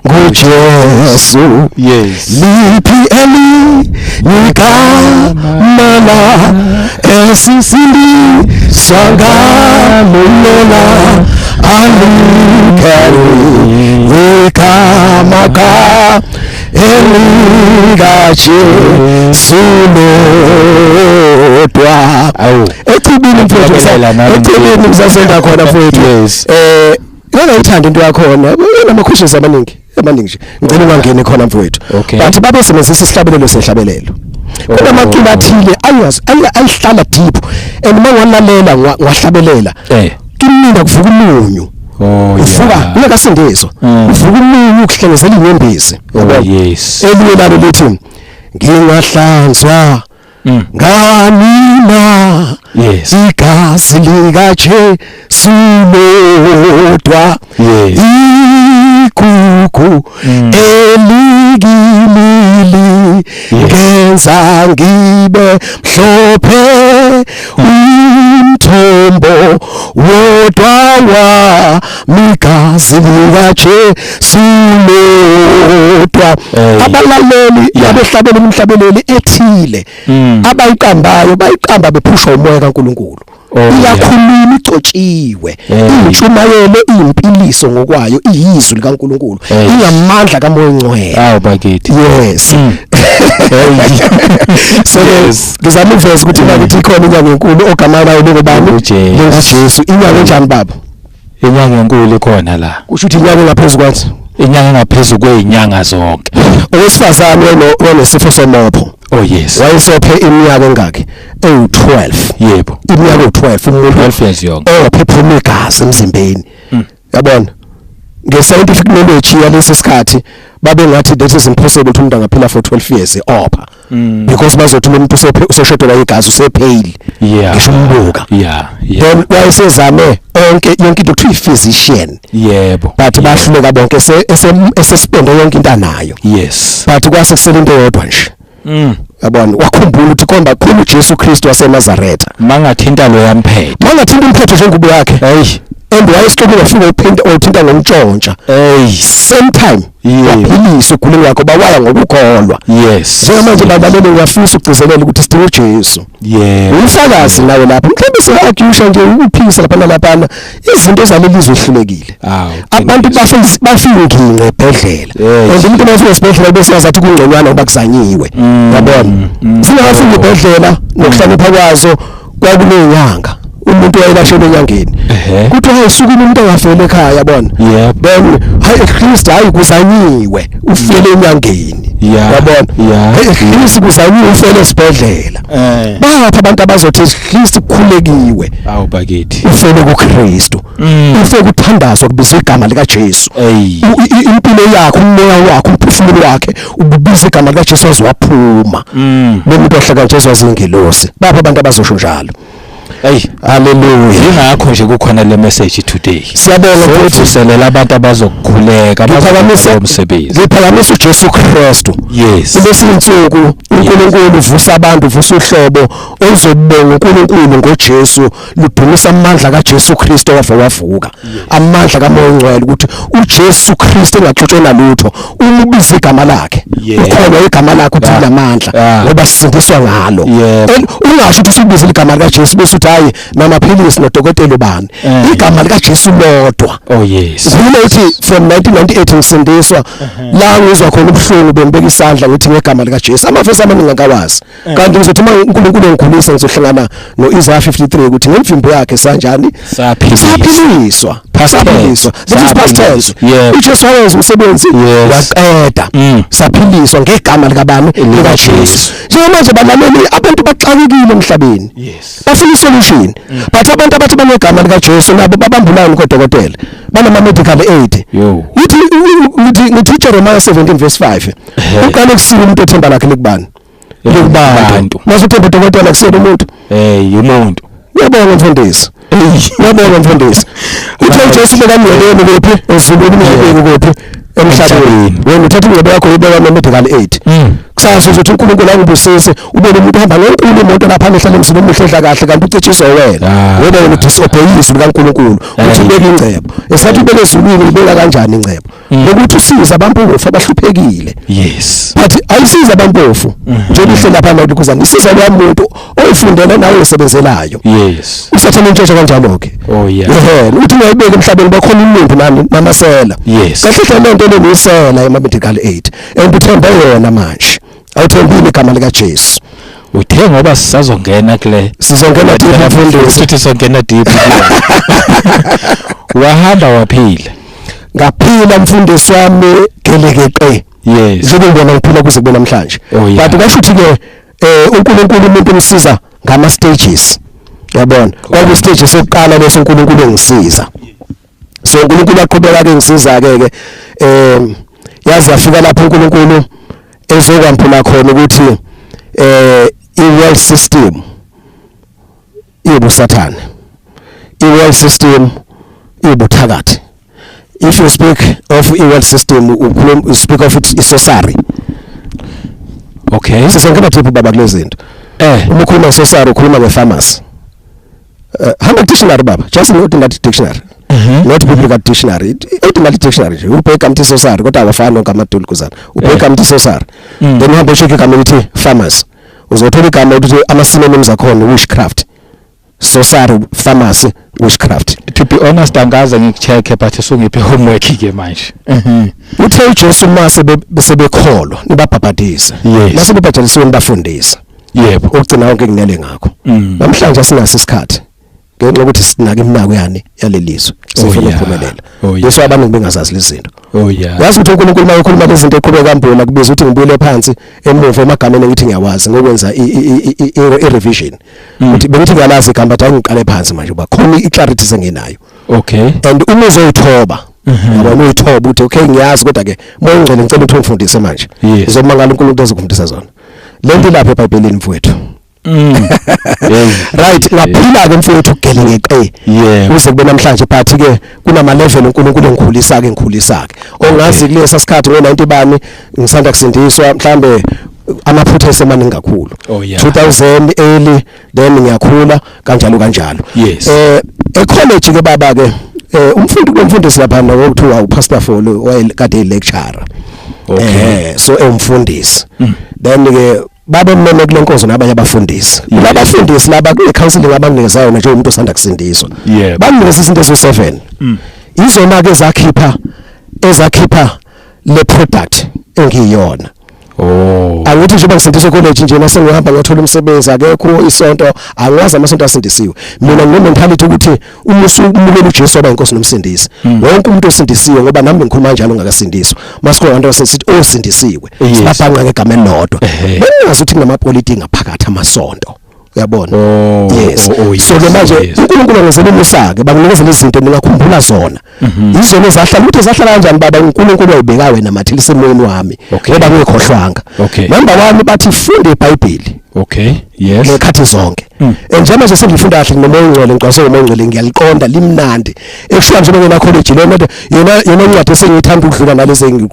Speaker 1: nguJesu. Liphi eliyigamala esisindiswa ngalo, alikho igama elikaJesu lodwa.
Speaker 2: Awu.
Speaker 1: Echibini mfowethu,
Speaker 2: Ngiyabingelela nami.
Speaker 1: echibini ngisasenda khona mfowethu. Ngangayithanda into yakhona, inama questions amaningi, amaningi nje. Ngicela ungangeni khona mfowethu. But babesebenzisa isihlabelelo sehlabelelo. Kunamaculo athile ayihlala deep, and mangwalalela ngwahlabelela, kimina kuvuka umunyu. Uvuka ungakasindiswa. Uvuka umunyu ukuhlengezela inyembezi.
Speaker 2: Oh yes.
Speaker 1: Elinye lalo lithi ngingahlanzwa nganina igazi likaJesu lodwa, igugu elikimili ngenza ngibe mhlophe, umthombo wodwa wami igazi likaJesu lodwa. Abalaleli abehlabela imhlabeleli ethile abayiqambayo bayiqamba bephushwa umoya kaNkuluNkulu. Iyakhuluma, igcotshiwe, intshumayelo iyimpiliso ngokwayo, iyizwi likaNkuluNkulu, ingamandla kaMoya oNgcwele.
Speaker 2: Awu bakithi.
Speaker 1: Yes. So ngizama ukuveza ukuthi bakithi ikhona inyanga enkulu ogama layo lingubani?
Speaker 2: UJesu.
Speaker 1: LinguJesu. Inyanga enjani baba?
Speaker 2: Inyanga enkulu ikhona la.
Speaker 1: Kusho ukuthi inyanga engaphezulu kwathi?
Speaker 2: Inyanga engaphezulu kwezinyanga zonke.
Speaker 1: Owesifazane onesifo somopho.
Speaker 2: Oh yes.
Speaker 1: Wayesophe iminyaka engaki? Ewu-12. Iminyaka ewu-12 umuntu
Speaker 2: 12 years yonke.
Speaker 1: Ophephuma igazi emzimbeni. Yabona? Nge-scientific knowledge yalesi sikhathi babe ngathi that is impossible ukuthi umuntu angaphila for 12 years opha. Because bazothi lo muntu useshodelwa igazi, usepale. Ngisho umbuka. Then wayesezame onke yonke into, kuthiwa i-physician. But bahluleka bonke, esespende yonke into anayo. But kwase kusele into eyodwa nje. Yabona, wakhumbula ukuthi komba khona uJesu Kristu waseNazaretha.
Speaker 2: Mangathinta lo yamphetho.
Speaker 1: Mangathinta umphetho njengubo yakhe.
Speaker 2: Hey.
Speaker 1: And wayesixubile, wafika uphinda uthinta ngomtshontsha.
Speaker 2: Hey.
Speaker 1: Same time waphilisa uguleni wakho, bawaya ngokukholwa. Njengamanje babalele, ngiyafisa ukugcizelela ukuthi sidinga uJesu. Umfakazi nawe lapho mhlawumbe singa-argusha nje ukuphikisa lapha nalaphana, izinto zalelizwe ehlulekile. Abantu bafika nginqe ebhedlela, and umuntu mafika esibhedlela bese yazathi kungconywana ngoba kuzanyiwe, yabona. Singafika ebhedlela nokuhlonipha kwazo, kwakunenyanga, umuntu wayelashelwe enyangeni, kuthiwa hayi, sukume umuntu angafeli ekhaya, yabona. Then hayi, at least hayi, kuzanyiwe, ufele enyangeni, yabona. Hey, at least kuzanyiwe, ufele esibhedlela. Bapha abantu abazothi at least kukhulekiwe.
Speaker 2: Awu bakithi.
Speaker 1: Ufele kuKristu, ufe kuthandazwa, kubizwa igama likaJesu. Impilo yakhe, umoya wakhe, umphefumulo wakhe ububiza igama likaJesu waze waphuma. Lo muntu wahlakantshezwa zingelosi. Bapha abantu abazosho njalo.
Speaker 2: Hey.
Speaker 1: Haleluya.
Speaker 2: Ingakho nje kukhona le message today.
Speaker 1: Siyabonga futhi.
Speaker 2: Sovuselela abantu abazokukhuleka,
Speaker 1: Ngiphakamisa
Speaker 2: umsebenzi.
Speaker 1: Ngiphakamisa uJesu Kristu. Kulesi insuku uNkulunkulu uvusa abantu, uvusa uhlobo oluzobonga uNkulunkulu ngoJesu, ludumisa amandla kaJesu Kristu owafa wavuka, amandla kaMoya oNgcwele, ukuthi uJesu Kristu engaxutshwe nalutho, uma ubiza igama lakhe, ukholwa igama lakhe ukuthi linamandla, ngoba sisindiswa ngalo. And ungasho ukuthi usubiza igama likaJesu bese uthi hayi, namaphilisi nodokotela ubani, igama likaJesu lodwa.
Speaker 2: Oh yes.
Speaker 1: Ngikhuluma ukuthi from 1998 ngisindiswa, la ngizwa khona ubuhlungu bengibeka isandla ngithi ngegama likaJesu. Amavesi amaningi angikawazi, kanti ngizothi uma uNkulunkulu engikhulisa ngizohlangana noIsaiah 53 ukuthi ngemvimbo yakhe sanjani?
Speaker 2: Saphiliswa.
Speaker 1: Saphiliswa.
Speaker 2: Past
Speaker 1: Saphiliswa.
Speaker 2: tense.
Speaker 1: This is past tense. UJesu wayenza umsebenzi, waqeda. Saphiliswa ngegama likabani?
Speaker 2: LikaJesu.
Speaker 1: LikaJesu. Njengamanje balaleli, abantu baxakekile emhlabeni, bafuna isolution, but abantu abathi banegama likaJesu nabo babambulani kodokotela, banama medical aid.
Speaker 2: Yo.
Speaker 1: Ngithi Jeremiah 17 verse 5, uqale kusika umuntu othemba lakhe likubani? Likubantu.
Speaker 2: Kubantu.
Speaker 1: Mase uthemba udokotela, kusena umuntu.
Speaker 2: Hey, umuntu.
Speaker 1: Uyabonga mfundisi, uyabonga mfundisi. Uthe uJesu bekamyeleni kuphi? Ezulwini. Uyabeka kuphi? Emhlabeni.
Speaker 2: Emhlabeni.
Speaker 1: Wena uthatha ingcebo yakho uyibeka ama-medical aid. Kusasa uzothi uNkulunkulu angibusise, ube nomuntu ohamba ngenkulu imoto lapha, ehlala emzini omuhle, edla kahle, kanti ucetshiswa wena, ngoba wena udisobey izwi likaNkulunkulu uthi ubeka ingcebo. Esathi ubeke ezulwini, ubeka kanjani ingcebo? Ngokuthi usize abampofu abahluphekile. But ayisiza abampofu njengoba ihle lapha na isiza loya muntu oyifundele nawe oyisebenzelayo. Usathane intshontsha kanjalo ke.
Speaker 2: Oh yeah.
Speaker 1: Ehe, uthi ungayibeka emhlabeni, bakhona umuntu nani namasela. Kahle hle lento le niyisela ema medical aid, and uthembe yona manje, awuthembile igama likaJesu.
Speaker 2: Uthe ngoba sisazongena kule
Speaker 1: Sizongena deep, mfundisi.
Speaker 2: Sithi sizongena deep kuyona. Wahamba waphila.
Speaker 1: Ngaphila mfundisi wami, gelekeqe. Njengoba ngibona ngiphila kuze kube namhlanje. But kasho ukuthi ke uNkulunkulu umuntu umsiza ngama stages, yabona. Kwaku stage sokuqala leso uNkulunkulu engisiza. So uNkulunkulu aqhubeka ke ngisiza ke yazi yafika lapho uNkulunkulu ezokwamphula khona ukuthi i-world system ibusathane, i-world system ibuthakathi. If you speak of i-world system, ukhuluma, you speak of it, i-sorcery. Sizongena deep baba kulezi zinto. Uma ukhuluma nge-sorcery, ukhuluma nge-pharmacy. Hamba dictionary baba, just an ordinary dictionary, not biblical dictionary, ordinary dictionary nje, ubheka igama elithi sorcery, kodwa awafani wonke amaduli kuzana. Ubheka igama elithi sorcery, then uhambe ucheck igama elithi pharmacy, uzothola igama ukuthi ama synonyms akhona: witchcraft, sorcery, pharmacy, witchcraft.
Speaker 2: To be honest, angaze ngikucheck, but usungiphe homework ke manje.
Speaker 1: Uthe uJesu mase besebekholwa nibabhabhadise, mase bebhajadisiwe nibafundise. Ukugcina konke kunele ngakho. Namhlanje asinaso isikhathi ngenxa yokuthi sinaka iminako yani yalelizwe, sifuna ukuphumelela. Yesu abantu bengazazi lezi zinto. Yazi ukuthi uNkulunkulu uma ekhuluma lezi zinto eqhubeka kambula kubiza ukuthi ngibuyele phansi emuva emagameni ngithi ngiyawazi, ngokwenza i-revision, ukuthi bengithi ngiyalazi igama, but angiqale phansi manje uba khona i-clarity senginayo. And uma uzoyithoba, yabona, uyithoba ukuthi okay, ngiyazi, kodwa ke Moya oNgcwele, ngicela ukuthi ungifundise manje. Uzomangala uNkulunkulu ezokufundisa zona. Lento ilapha eBhayibhelini mfowethu. Right, ngaphila ke mfowethu gelekeqe kuze kube namhlanje, but ke kunama level uNkulunkulu engikhulisa ke, ngikhulisa ke ongazi. Kulesa sikhathi ngo90 bani ngisanda kusindiswa, mhlambe amaphutha esemaningi kakhulu. 2000 early, then ngiyakhula kanjalo kanjalo. E college ke baba ke Umfundi kulomfundisi lapha nokuthiwa uPastor Folo, wayekade e-lecturer. So ewumfundisi, then ke babememe kule nkonzo nabanye abafundisi. Labafundisi laba kule counseling abanginikezayo nje umuntu osanda kusindiswa, banginikeza izinto eziwu7. Izona ke ezakhipha le product engiyona. Angithi njengoba ngisindiswe college nje, nasengihamba ngiyothola umsebenzi, akekho isonto, angiwazi amasonto asindisiwe. Mina ngine mentality ukuthi uma usumukela uJesu waba inkosi nomsindisi, wonke umuntu osindisiwe, ngoba nami ngikhuluma kanjalo ngakasindiswa, masikhona abantu abasithi osindisiwe, sibabhanqa ngegama elilodwa. Bengazi ukuthi kunamapolitiki ngaphakathi amasonto, uyabona?
Speaker 2: Oh.
Speaker 1: Yes.
Speaker 2: Oh, yes.
Speaker 1: So ke manje uNkulunkulu ngenzela umusa ke, banginikeza lezi zinto, ngingakhumbula zona, izona ezahlala. Ukuthi zahlala kanjani baba? uNkulunkulu wayibeka wena mathilisa emoyeni wami, ngoba ngikhohlwanga. Number 1, bathi funde iBhayibheli ngekhathi zonke. Njengoba sengifunda kahle nomoya ongcwele, ngigcwaliswe ngomoya ongcwele, ngiyaliqonda, limnandi. Ekushuka nje ngena college, le nto yona incwadi esengiyithanda ukudlula nalezi engi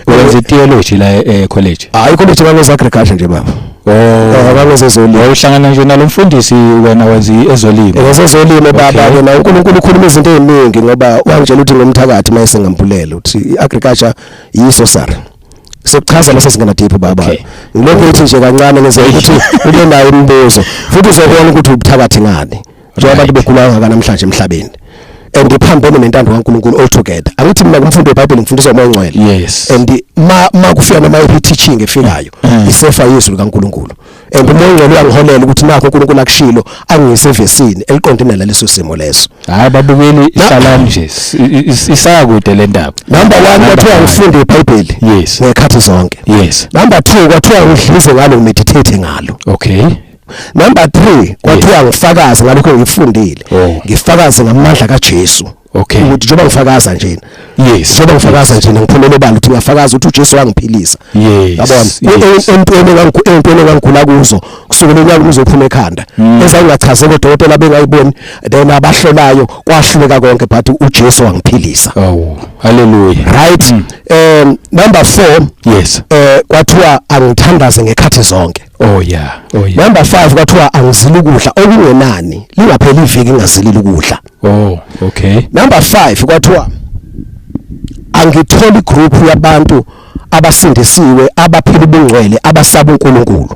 Speaker 2: Wenza theology la e college?
Speaker 1: Hayi, college ngangeza agriculture nje baba. Ngangezezolimo.
Speaker 2: Wawuhlangana nje nalomfundisi, wena wenza ezolimo?
Speaker 1: Ngezezolimo baba. Yena uNkulunkulu ukhuluma izinto eziningi, ngoba wangitshela ukuthi ngomthakathi mayese ngambulela ukuthi iagriculture yiso sir. Sokuchaza leso singena deep baba. Ngilokhu ngithi nje kancane ngeze ukuthi ube nayo imibuzo, futhi uzobona ukuthi ubuthakathi ngani njengoba abantu begula kangaka namhlanje emhlabeni and iphambene nentando kaNkulunkulu altogether. Angithi mina kumfundo weBhayibheli ngifundiswa umoya ongcwele. And ma kufika noma iphi teaching efikayo, isefa yezwi likaNkulunkulu, and umoya ongcwele uyangiholela ukuthi nakho uNkulunkulu akushilo, angiyise evesini eliqondene naleso simo leso.
Speaker 2: Hayi babukeli, hlalani nje, isakude le ndaba.
Speaker 1: Number 1,
Speaker 2: Number
Speaker 1: kwathiwa
Speaker 2: one.
Speaker 1: ngifunde iBhayibheli ngekhathi zonke. Number 2, kwathiwa ngidlize ngalo, ngimeditate ngalo. Number 3, kwathiwa ngifakaze ngalokho ngifundile. Ngifakaze ngamandla kaJesu. Ukuthi njengoba ngifakaza nje, njengoba ngifakaza nje, ngiphumele obala ukuthi ngiyafakaza ukuthi uJesu wangiphilisa. Yabona, entweni engangigula kuzo kusukela unyaka uzophuma ekhanda, ezangingachazeka odokotela bengayiboni, then abahlolayo kwahluleka konke, but uJesu wangiphilisa.
Speaker 2: Oh, hallelujah.
Speaker 1: Right, number 4, kwathiwa angithandaze ngekhathi zonke.
Speaker 2: Oh yeah.
Speaker 1: Number 5, kwathiwa angizile ukudla okungenani lingapheli iviki ngingazilile ukudla.
Speaker 2: Oh, okay.
Speaker 1: Number 5, kwathiwa angithola igroup yabantu abasindisiwe, abaphila ubungcwele, abasaba uNkulunkulu,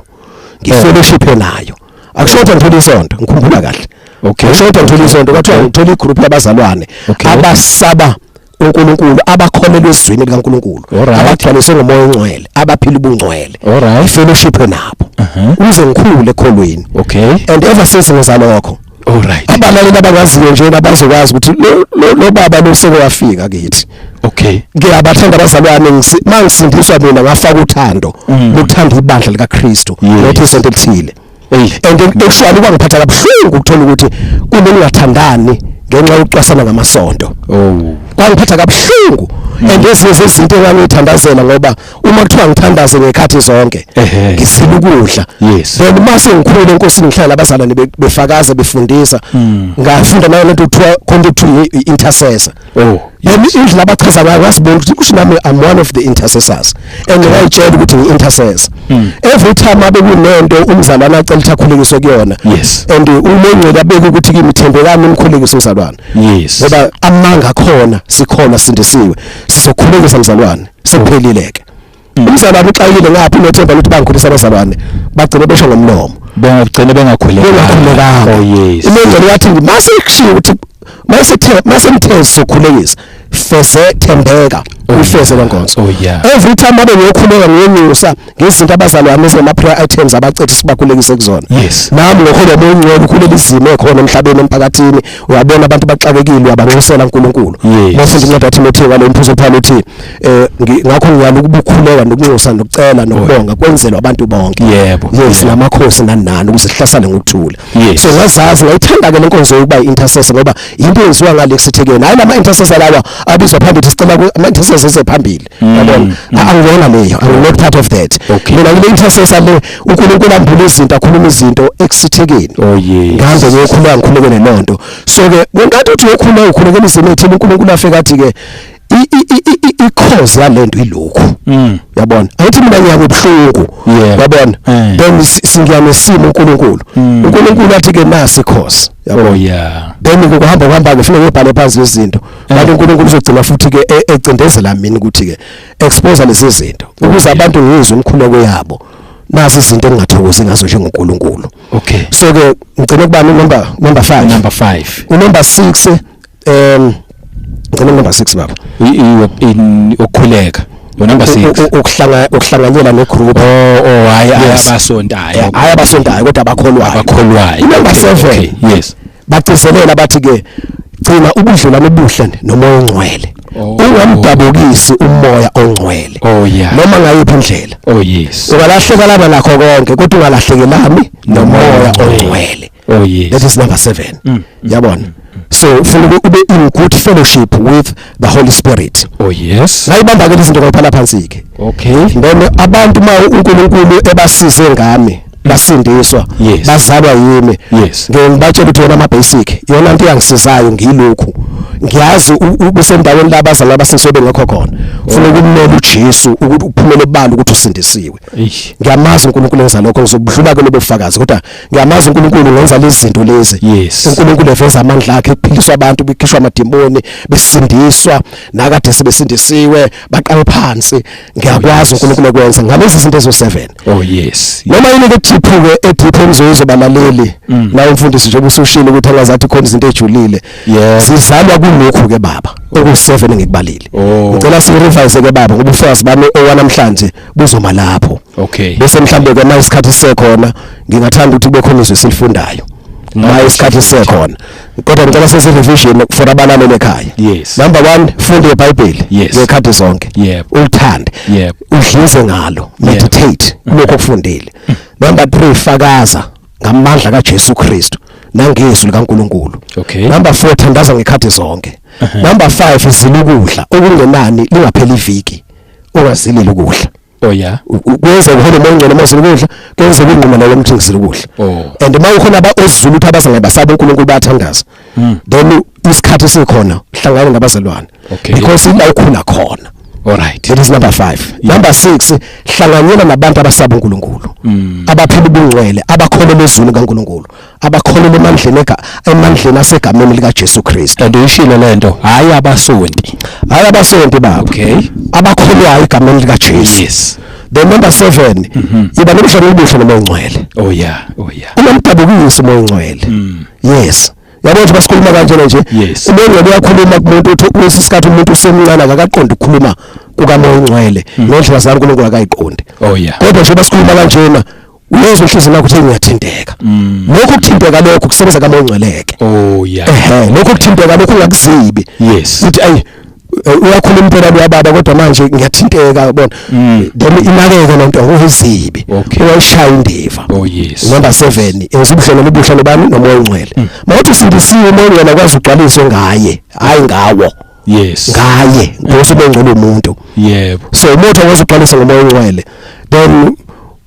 Speaker 1: ngifellowship nayo. Akusho ukuthi ngithola isonto, ngikhumbula kahle. Akusho ukuthi ngithola isonto, kwathiwa ngithola igroup yabazalwane abasaba uNkulunkulu, abakholelwa ezwini likaNkulunkulu, abagcwaliswe ngomoya ongcwele, abaphila ubungcwele, fellowship nabo, ukuze ngikhule ekholweni. And ever since ngenza lokho, abalaleli abangaziyo nje abazokwazi ukuthi lo baba lo seke wafika kithi. Ngiyabathanda abazalwane. Mangisindiswa mina ngafaka uthando lokuthanda ibandla likaKristu, not isonto elithile. And actually kwangiphatha kabuhlungu ukuthola ukuthi kunengingathandani ngenxa yokucwasana ngamasonto. Kwangiphatha kabuhlungu, and ezinye zezinto engangithandazela, ngoba uma kuthiwa ngithandaze ngekhathi zonke, ngizila ukudla, then mase ngikhule enkosini, ngihlala abazalwane befakaza, befundisa, ngafunda nayo lento kuthiwa khona kuthiwa i-intercessor. Then indlela abachaza ngayo, ngazibona ukuthi kusho nami I'm one of the intercessors, and ngayitshela ukuthi ngi-intercessor every time abe kunento umzalwane acela ukuthi akhulekiswe kuyona, and umongcwele abeke ukuthi kimi, "Thembekani, umkhulekise umzalwane," ngoba amanga khona sikhona sindisiwe, sizokhulekisa mzalwane, sekuphelile ke. Umzalwane uxakile ngapha, unothemba ukuthi bangikhulisa abazalwane, bagcine besho ngomlomo.
Speaker 2: Bengagcina bengakhulekanga.
Speaker 1: Bengakhulekanga. Umongcwele wathi mase kushiwo ukuthi mase mase sokhulekisa, feze, thembeka, ufeze lenkonzo. Every time abe ngiyokhuleka, ngiyenyusa ngezinto abazalwane ezingama prayer items abacethi sibakhulekise kuzona, nami ngokholwa ngcwele ukhulela izimo ekhona emhlabeni, emphakathini. Uyabona abantu baxakekile, uyabanxusela uNkulunkulu. Mafunda incwadi yaTimotheo ngalo mphuzo Paul uthi ngakho ngiyala ukuba ukhuleka nokunxusa nokucela nokubonga kwenzelwa abantu bonke, yes, namakhosi nani nani, ukuze sihlasane ngokuthula. So ngazazi, ngayithanda ke lenkonzo yokuba i-intercessor, ngoba into eyenziwa ngale kusithekeni, hayi lama intercessor lawa abizwa phambili, sicela ama intercessors esephambili, yabona? Angiyona leyo, I'm not part of that. Mina ngile intercessor le uNkulunkulu ambula izinto, akhuluma izinto ekusithekeni. Ngihambe ngiyokhuleka, ngikhuleke nelonto. So ke ngenkathi uthi uyokhuleka, ukhulekela izimo ezithile, uNkulunkulu afika athi ke I-cause yalento ilokhu. Yabona, ayithi mina ngiyakubuhlungu, yabona, then singiyanesimo uNkulunkulu. uNkulunkulu athi ke nasi cause, yabona.
Speaker 2: Oh yeah.
Speaker 1: Then kuhamba kuhamba ke ufike ubhale phansi izinto, kanti uNkulunkulu uzogcina futhi ke ecindezela mina ukuthi ke expose lezi zinto ukuze abantu ngizwe umkhuleko yabo. Nazi izinto engingathokozi ngazo njengoNkulunkulu.
Speaker 2: Okay.
Speaker 1: So ke ngicela ukuba number 5.
Speaker 2: Number 5.
Speaker 1: Number 6, ngicela number 6, baba.
Speaker 2: In ukukhuleka. Number 6.
Speaker 1: Ukuhlanganyela negroup.
Speaker 2: Oh, hayi abasontayo.
Speaker 1: Hayi abasontayo kodwa abakholwayo.
Speaker 2: Abakholwayo.
Speaker 1: Number 7.
Speaker 2: Yes.
Speaker 1: Bagcizelela bathi ke gcina ubudlelwano obuhle noMoya oNgcwele. Ungamdabukisi uMoya oNgcwele.
Speaker 2: Oh yeah.
Speaker 1: Noma ngayiphi indlela.
Speaker 2: Oh yes.
Speaker 1: Ungalahleka laba nakho konke kodwa ungalahlekelami noMoya oNgcwele.
Speaker 2: Oh yes.
Speaker 1: That is number 7. Yabona. So ufuna ube in good fellowship with the Holy Spirit.
Speaker 2: Oh yes.
Speaker 1: Ngayibamba ke izinto ngayiphala phansi ke.
Speaker 2: Okay.
Speaker 1: Then abantu ma uNkulunkulu ebasize ngami basindiswa, bazalwa yimi.
Speaker 2: Yes.
Speaker 1: Ngibatshela ukuthi yona ama basic, yona into yangisizayo ngilokhu. Ngiyazi usendaweni labazali abasindisiwe bengekho khona. Ufuna ukumela uJesu ukuthi uphumele obala ukuthi usindisiwe. Ngiyamazi uNkulunkulu enza lokho, ngizobudlula ke lobo bufakazi, kodwa ngiyamazi uNkulunkulu ngenza lezi zinto lezi. uNkulunkulu eveza amandla akhe, kuphiliswa abantu, bekhishwa amadimoni, besindiswa, nakade sebesindisiwe, baqale phansi. Ngiyakwazi uNkulunkulu ekwenza ngalezi zinto ezo 7.
Speaker 2: Oh yes.
Speaker 1: Noma yini ke deep ke edeep emzoyizobalaleli la umfundisi nje usushilo ukuthi angazathi khona izinto ejulile. Sizalwa kulokhu ke baba oku7 engikubalile. Ngicela si revise ke baba ngoba ufakazi bami owanamhlanje buzoma lapho.
Speaker 2: Okay.
Speaker 1: Bese mhlambe ke manje isikhathi sisekhona ngingathanda ukuthi kube khona izwi silifundayo. Manje isikhathi sisekhona. Kodwa ngicela senze revision for abalaleli ekhaya.
Speaker 2: Yes.
Speaker 1: Number 1, funda iBhayibheli ngekhathi zonke. Ulithande. Udlize ngalo, meditate kulokho okufundile. Number 3, fakaza ngamandla kaJesu Kristu nangezwi likaNkuluNkulu.
Speaker 2: Okay.
Speaker 1: Number 4, thandaza ngekhathi zonke. Number 5, zila ukudla okungenani lingapheli iviki ungazilile ukudla.
Speaker 2: Oh yeah.
Speaker 1: Kwenze uhole uMoya Ongcwele mawuzila ukudla, kwenze ukungquma nawe umthi ngizila ukudla. And uma ukhona ozulu ukuthi abazalwane basaba uNkulunkulu bayathandaza. Then isikhathi sikhona hlangana nabazalwane.
Speaker 2: Okay.
Speaker 1: Because ila ukhula khona.
Speaker 2: All right.
Speaker 1: That is number 5. Number 6, hlanganyela nabantu abasaba uNkulunkulu. Abaphila ubungcwele, abakholelwa ezwini kaNkulunkulu, abakholelwa emandleni emandleni asegameni lika Jesu Kristu.
Speaker 2: And uyishilo lento, hayi abasonti.
Speaker 1: Hayi abasonti baba.
Speaker 2: Okay.
Speaker 1: Abakholwayo egameni lika Jesu.
Speaker 2: Yes.
Speaker 1: Then number 7, iba nobudlelwano obuhle noMoya Ongcwele.
Speaker 2: Oh yeah, oh yeah.
Speaker 1: Ungamdabukisi uMoya Ongcwele. Yes. Yabo nje basikhuluma kanjena nje.
Speaker 2: Yes.
Speaker 1: uMoya Ongcwele uyakhuluma kumuntu uthi kulesikhathi umuntu usemncane akaqondi ukukhuluma kukaMoya Ongcwele ngendlela zaNkulunkulu akayiqondi.
Speaker 2: Oh yeah.
Speaker 1: Kodwa nje basikhuluma kanjena uyezwa inhliziyo yakho ukuthi ngiyathinteka. Lokho kuthinteka lokho kusebenza kaMoya Ongcwele ke.
Speaker 2: Oh yeah.
Speaker 1: Lokho kuthinteka lokho ungakuzibi.
Speaker 2: Yes.
Speaker 1: Uthi ayi uyakhuluma impela luyababa kodwa manje ngiyathinteka yabona. Then inakeke lento uyizibi. Uyayishaya indiva.
Speaker 2: Oh yes.
Speaker 1: Number 7, enza ubudlelwano obuhle nobani noMoya Ongcwele. Mawuthi usindisiwe uMoya Ongcwele akwazi ugcwaliswe ngaye, hayi ngawo.
Speaker 2: Yes.
Speaker 1: Ngaye, ngoba uMoya Ongcwele umuntu.
Speaker 2: Yebo.
Speaker 1: So umuntu akwazi ugcwaliswa ngoMoya Ongcwele. Then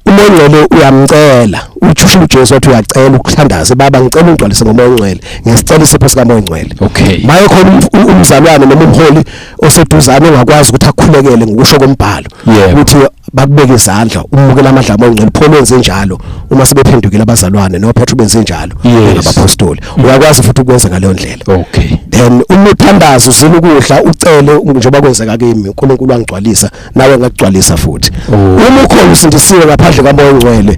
Speaker 1: uMoya Ongcwele uyamcela, uthusha uJesu wathi uyacela ukuthandaza, baba ngicela ungcwalise ngoMoya Ongcwele, ngisicela isipho sikaMoya Ongcwele.
Speaker 2: Okay.
Speaker 1: Maye khona umzalwane noma umholi oseduzane ongakwazi ukuthi akhulekele ngokusho kombhalo, ukuthi bakubeke izandla umukela amandla kaMoya Ongcwele. Paul wenze njalo uma sebephendukile abazalwane noPetru benze njalo ngabapostoli. Uyakwazi futhi ukwenza ngaleyo ndlela.
Speaker 2: Okay.
Speaker 1: Then uma uthandaza uzila ukudla ucele njengoba kwenzeka kimi, uNkulunkulu wangigcwalisa nawe ngakugcwalisa futhi. Uma ukhona usindisiwe ngaphandle kaMoya Ongcwele,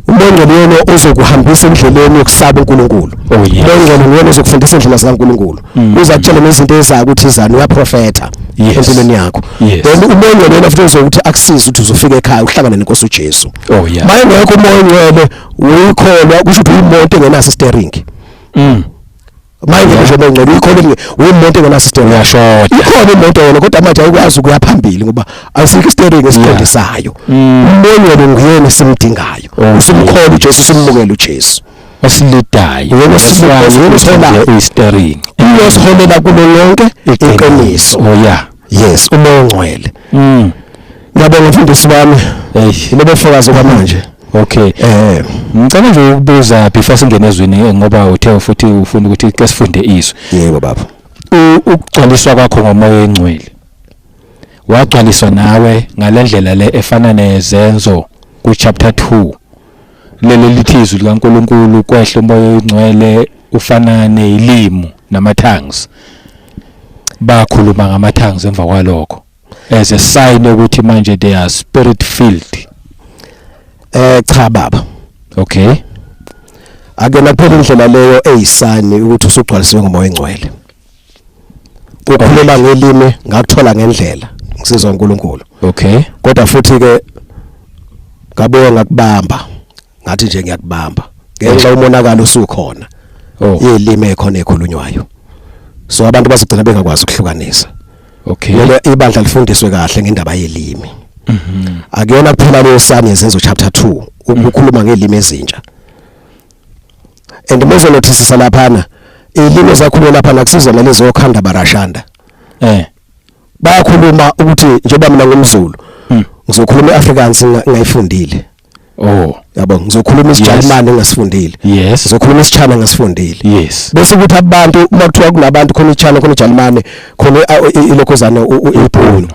Speaker 1: uMoya Ongcwele yena ozokuhambisa endleleni yokusaba uNkulunkulu.
Speaker 2: Oh yes.
Speaker 1: UMoya Ongcwele nguyena ozokufundisa indlela zikaNkulunkulu. Uzakutshela nezinto ezayo ukuthi izani, uyaprofetha empilweni yakho. Then uMoya Ongcwele yena futhi uzokuthi akusize ukuthi uzofika ekhaya uhlangane neNkosi uJesu.
Speaker 2: Oh yeah.
Speaker 1: Maye ngekho uMoya Ongcwele uyikholwa kusho ukuthi uyimoto engenaso steering. Maye ngekho uMoya Ongcwele uyikholwa uyimoto engenaso steering.
Speaker 2: Uyashoda.
Speaker 1: Ikhona imoto yona kodwa manje ayikwazi ukuya phambili ngoba ayisikho steering esiqondisayo. uMoya Ongcwele nguyena esimdingayo. Usimkholwa uJesu, simukele uJesu.
Speaker 2: Osilidayo.
Speaker 1: Yena osilidayo.
Speaker 2: Steering.
Speaker 1: Uyosiholela kulo lonke iqiniso.
Speaker 2: Oh yeah.
Speaker 1: Yes, uMoya Ongcwele. Ngiyabonga mfundisi wami.
Speaker 2: Hey,
Speaker 1: lobo fakazi kwamanje.
Speaker 2: Okay. Ngicela nje ukubuza before singene ezwini ngoba uthe futhi ufuna ukuthi ke sifunde izwi.
Speaker 1: Yebo baba.
Speaker 2: Ukugcwaliswa kwakho ngoMoya Ongcwele. Wagcwaliswa nawe ngalendlela le efana nezenzo ku chapter 2, leli lithi izwi likaNkuluNkulu kwehla umoya oyingcwele ufana nezilimi nama tongues, bakhuluma ngama tongues emva kwalokho as a sign ukuthi manje they are spirit filled?
Speaker 1: Cha baba. Akena phela indlela leyo eyi-sign ukuthi usugcwalisiwe ngomoya engcwele. Ukukhuluma ngelimi ngakuthola ngendlela ngisizwa uNkulunkulu. Kodwa futhi ke ngabuye ngakubamba, ngathi nje ngiyakubamba ngenxa umonakalo usukhona. Yelimi ekhona ekhulunywayo, so abantu bazogcina bengakwazi ukuhlukanisa. Kumele ibandla lifundiswe kahle ngendaba yelimi. Akuyona kuphela leyo sign yezenzo chapter 2 ukukhuluma ngelimi ezintsha. And mozonothisa laphana, ilimi ezakhulunywa lapha akusizona lezo khanda barashanda. Bayakhuluma ukuthi njengoba mina ngumZulu, ngizokhuluma iAfrikaans ngayifundile. Yabo, ngizokhuluma isiJalimane ngingasifundile. Ngizokhuluma isiChina ngingasifundile. Bese kuthi abantu uma kuthiwa kunabantu khona iChina, khona iJalimane, khona ilokhozana, iBhunu,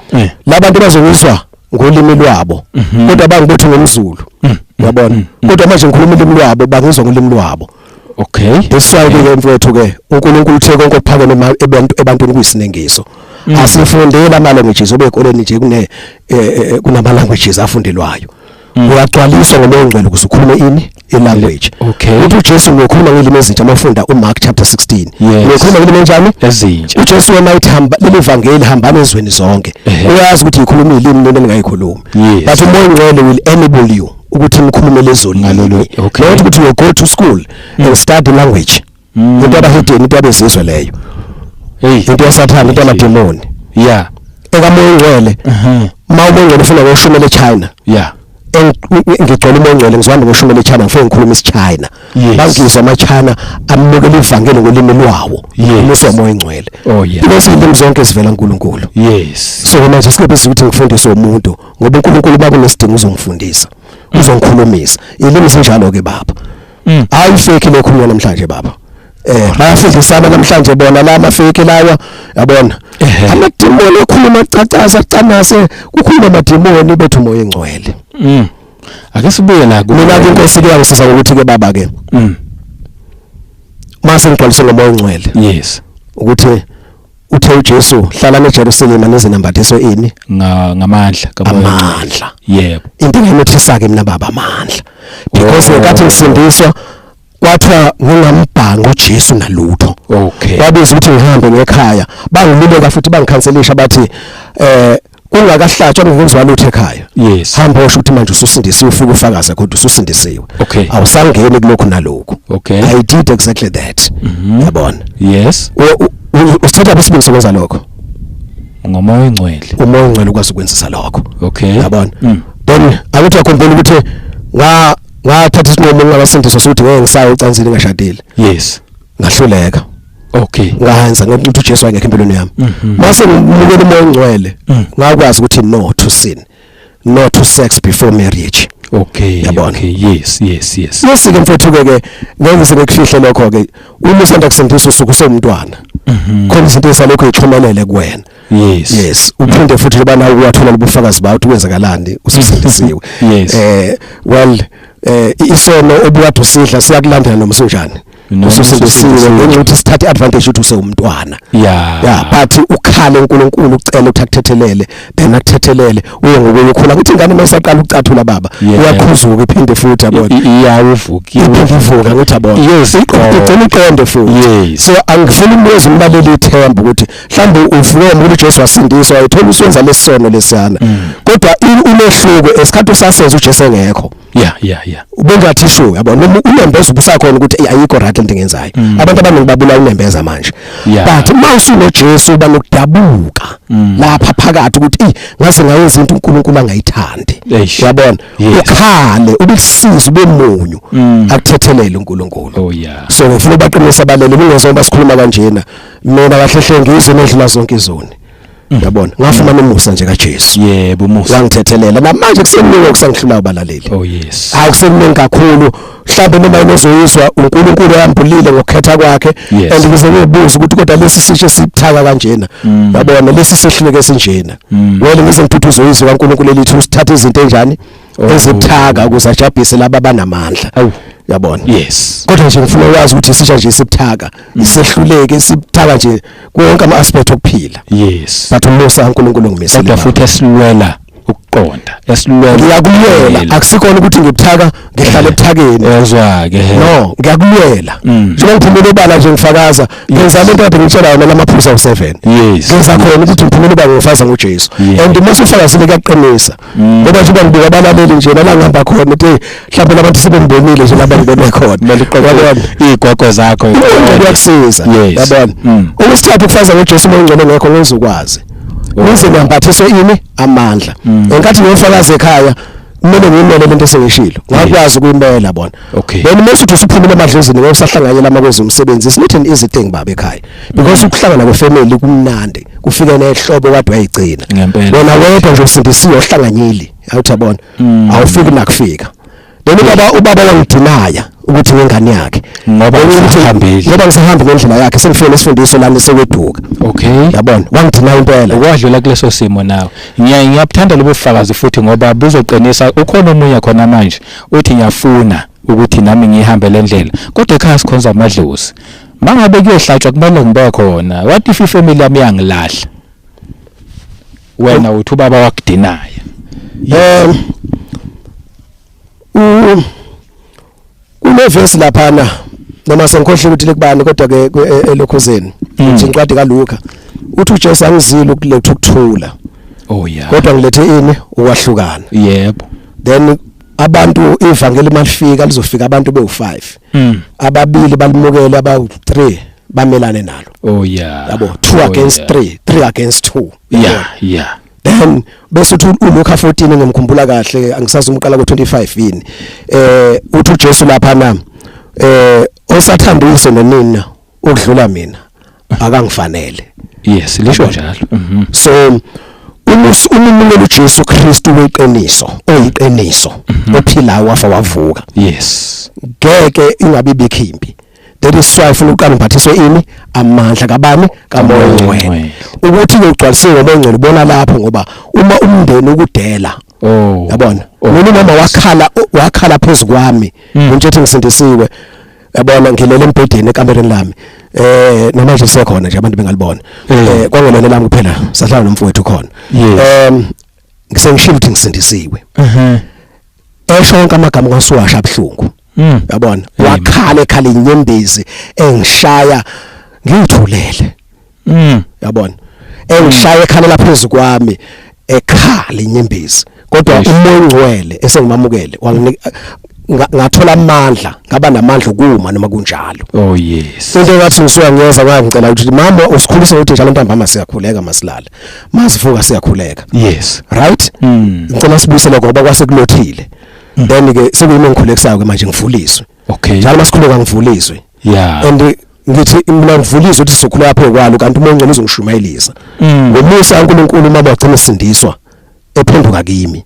Speaker 1: labantu bazongizwa ngolimi lwabo, kodwa bangibothi ngomZulu, yabona, kodwa manje ngikhuluma ulimi lwabo, bangizwa ngolimi lwabo. That's why ke mfowethu ke uNkulunkulu uthe konke okuphakeme ebantwini kuyisinengiso. Asifundeli ama languages obeyikoleni nje, kune kunama languages afundelwayo. Uyagcwaliswa ngomoya ongcwele ukuze ukhulume ini ilanguage. Uthi uJesu ngiyokhuluma ngelimi ezintsha, mafunda uMark chapter 16. Ngiyokhuluma ngelimi enjani?
Speaker 2: Ezintsha.
Speaker 1: uJesu wena uthi hamba leli vangeli, hambani ezweni zonke. Uyazi ukuthi ikhuluma ilimi nini engingayikhulumi. But umoya ongcwele will enable you ukuthi nikhulume lezo limi. Not ukuthi you go to school and study language. Into abahedeni, into abezizwe leyo. Into yasathana, into yamademoni. Ekamoya ongcwele, uma umoya ongcwele ufuna ngoshumela eChina, ngigcwele umoya ongcwele, ngizohamba ngoshumela eChina, ngifike ngikhuluma isiChina. Bangizwa amaChina, amukela ivangeli ngolimi lwawo. Umuso womoya ongcwele. Because izilimi zonke zivela kuNkulunkulu. So manje sikebese ukuthi ngifundise umuntu, ngoba uNkulunkulu bakunesidingo uzongifundisa, uzongikhulumisa ilimi. Sinjalo ke baba. Hayi, fake lekhulunywa namhlanje baba. Bayafundisana namhlanje bona la ama fake lawa, yabona, amadimoni ekhuluma cacaza canase, kukhuluma amadimoni bethu umoya engcwele.
Speaker 2: Ake sibuye la ku
Speaker 1: Mina ke inkosi ke yangisiza ngokuthi ke baba ke, mase ngigcwaliswe ngomoya ongcwele, ukuthi uthe uJesu hlala neJerusalema nize nambathiswe ini?
Speaker 2: Ngamandla kaMoya oNgcwele.
Speaker 1: Amandla. Into enginothisa ke mina baba, amandla, because ngenkathi ngisindiswa kwathiwa ngingambhangi uJesu nalutho. Kwabiza ukuthi ngihambe ngekhaya, bangiluleka futhi bangikhanselisha, bathi kungakahlatshwa kungenziwa lutho ekhaya. Hamba osho ukuthi manje ususindisiwe, ufike ufakaze kodwa ususindisiwe. Awusangeni kulokhu nalokhu. I did exactly that, yabona. Usithatha isibindi sokwenza lokho?
Speaker 2: Ngomoya ongcwele.
Speaker 1: Umoya ongcwele ukwazi ukwenzisa lokho. Yabona. Then akuthi uyakhumbula ukuthi ngathatha isinqumo ngingakasindiswa sokuthi ngeke ngisaye ucanzini ngashadile. Ngahluleka. Ngahanza ngokuthi uJesu wayengekho empilweni yami. Mase ngimukela umoya ongcwele, ngakwazi ukuthi no to sin, no to sex before marriage. Yabona.
Speaker 2: Okay, yes.
Speaker 1: Yesike mfowethu ke ngeke ngize ngikufihle lokho ke, uma usanda kusindiswa usuku usewumntwana, khona izinto esalokhu ixhumelele kuwena. Yes, uphinde futhi loba nawe uyathola ubufakazi bawo ukuthi kwenzakalani ususindisiwe. Well, isono obukade usidla siyakulandela noma usunjani.
Speaker 2: Noma
Speaker 1: ususindisiwe,
Speaker 2: ususindisiwe.
Speaker 1: Ngenxa yokuthi sithathe advantage ukuthi usewumntwana. Yeah, but ukhale uNkulunkulu, ucela ukuthi akuthethelele, then akuthethelele, uye ngokuya ukhula. Kuthi ingane mayisaqala ukucathula baba, uyakhuzuka iphinde futhi, yabona.
Speaker 2: Iyawuvuka.
Speaker 1: Iphinde ivuka, ngithi yabona. Igcina iqonde futhi. So angifuni umbuzo umlaleli ithemba ukuthi mhlawumbe uvuke ngokuthi uJesu wasindiswa, wayithola usenza lesono lesiyana. Kodwa umehluko esikhathi usasenza uJesu engekho. Ubengathi shu, yabona, noma unembeza ubusakhona ukuthi, "Ey, ayikho right lento engenzayo." Abantu abaningi babula unembeza manje. But uma usunoJesu uba nokudabuka lapha phakathi ukuthi, "Ey, ngaze ngayenza into uNkulunkulu angayithandi." Yabona, ukhale, ubekusiza, ube munyu, akuthethelele uNkulunkulu. So ngifuna ubaqinisa abalele, ningezwa basikhuluma kanjena, mina kahle hle ngizwe nedlula zonke izoni. Yabona, ngafumana umusa nje kaJesu.
Speaker 2: Yebo, umusa.
Speaker 1: Wangithethelela. Namanje kusemningi okusangihlula, abalaleli.
Speaker 2: Oh yes.
Speaker 1: Hayi, kusemningi kakhulu. Mhlawumbe noma inozoyizwa uNkulunkulu yambulile ngokukhetha kwakhe. And ngize ngibuza ukuthi kodwa lesi sisho sibuthaka kanjena, yabona, lesi sehluleke sinjena. Wena ngize ngithuthuze izwi kaNkulunkulu elithi usithatha izinto enjani ezibuthaka ukuze ajabhise laba abanamandla.
Speaker 2: Awu.
Speaker 1: Yabona?
Speaker 2: Yes.
Speaker 1: Kodwa nje ngifuna ukwazi ukuthi isitsha nje sibuthaka, isehluleke sibuthaka nje konke ama aspect okuphila. But umusa kaNkulunkulu ngimisile.
Speaker 2: Kodwa futhi esilwela ukuqonda, esilwela.
Speaker 1: Ngiyakulwela, akusikona ukuthi ngibuthaka, ngihlala ebuthakeni.
Speaker 2: Ezwa ke.
Speaker 1: No, ngiyakulwela. Njengoba ngiphumela obala nje ngifakaza, ngenza lento kade ngitshela yona lamaphuzu awu7. Ngenza khona ukuthi ngiphumela obala ngifakaza ngoJesu. And uma usufakazile kuyaqinisa, ngoba njengoba ngibuka abalaleli nje la ngihamba khona, uthi mhlawumbe labantu sebengibonile nje laba ngibone khona.
Speaker 2: Kumele uqoqe iy'gogo zakho.
Speaker 1: Ingcebo kuyakusiza. Yabona? Okwesithathu, ukufakaza ngoJesu uma ungcwele ngekho ngizokwazi nize niyambathiswe ini? Amandla. Ngenkathi ngiyofakaza ekhaya, kumele ngiyimele lento esengishilo, ngakwazi ukuyimela bona. Then mase uthi usuphumile emadlozini, ngeke usahlanganyela amakwenza umsebenzi. It's not an easy thing, baba, ekhaya, because ukuhlangana kwefamily kumnandi, kufike nehlobo kade wayigcina. Wena wedwa nje usindisiwe, ohlanganyeli, awuthi yabona, awufiki nakufika. Then ubaba wangidinaya ukuthi ngengane yakhe.
Speaker 2: Ngoba usahambile.
Speaker 1: Ngoba ngisahambi ngendlela yakhe, sengifike nesifundiso lami sekweduka. Yabona, wangidinaya impela.
Speaker 2: Ukwadlula kuleso simo nawe. Ngiyabuthanda lobo bufakazi futhi ngoba buzoqinisa ukhona omunye khona manje uthi ngiyafuna ukuthi nami ngihambe le ndlela, kodwa ekhaya sikhonza amadlozi, mangabe kuyohlatshwa kumele ngibe khona. What if ifamily yami iyangilahla? Wena uthi ubaba wakudinaya.
Speaker 1: Kune verse laphana, noma sengikhohle ukuthi lekubani, kodwa ke elokhuzeni, uthi incwadi kaLuka, uthi uJesu, angizile ukuletha ukuthula, kodwa ngilethe ini? Ukwahlukana. Then abantu, ivangeli malifika, lizofika abantu bewu5, ababili balimukele, abawu3 bamelane nalo. Yabo, 2 against 3, 3 against 2. Then bese uthi uLuka 14, ngimkhumbula kahle, angisazi umqala ku25 yini, uthi uJesu lapha na, osathanda uyise nonina ukudlula mina akangifanele.
Speaker 2: Yes, lisho njalo.
Speaker 1: So uma umukela uJesu Kristu weqiniso, oyiqiniso, ophilayo, wafa wavuka, ngeke ingabi bikhimbi. That is why ufuna uqala umphathiswe ini? Amandla kabani? KaMoya Ongcwele.
Speaker 2: Ongcwele.
Speaker 1: Ukuthi ugcwalisiwe ngoMoya Ongcwele ubona lapho, ngoba uma umndeni ukudela, yabona, mina umama wakhala, wakhala phezulu kwami, ngitshethi ngisindisiwe. Yabona, ngilele embhedeni ekamereni lami, namanje sekhona nje, abantu bengalibona. Kwangelele lami kuphela, sahlala nomfowethu khona. Ngisengishilo ukuthi ngisindisiwe, esho wonke amagama ngasuwasha abhlungu. Yabona, wakhala, ekhala inyembezi, engishaya, ngiyithulele. Yabona, engishaya, ekhalela phezulu kwami, ekhala inyembezi, kodwa uMoya Ongcwele esengimamukele wanginika, ngathola amandla, ngaba namandla ukuma noma kunjalo. Into engathi ngisuka ngiyeza, ngangicela ukuthi mama usikhulise ukuthi njalo ntambama siyakhuleka, masilala, masivuka siyakhuleka. Right? Ngicela sibuyisele ngoba kwase kulothile. Then ke sekuyimi engikhulekisayo ke manje, ngivuliswe. Njalo masikhuleka ngivuliswe. And ngithi mina ngivuliswe ukuthi sizokhuleka phezu kwalo, kanti uMoya Ongcwele uzongishumayelisa. Ngomusa kaNkulunkulu uma wagcina esindiswa, ephenduka kimi.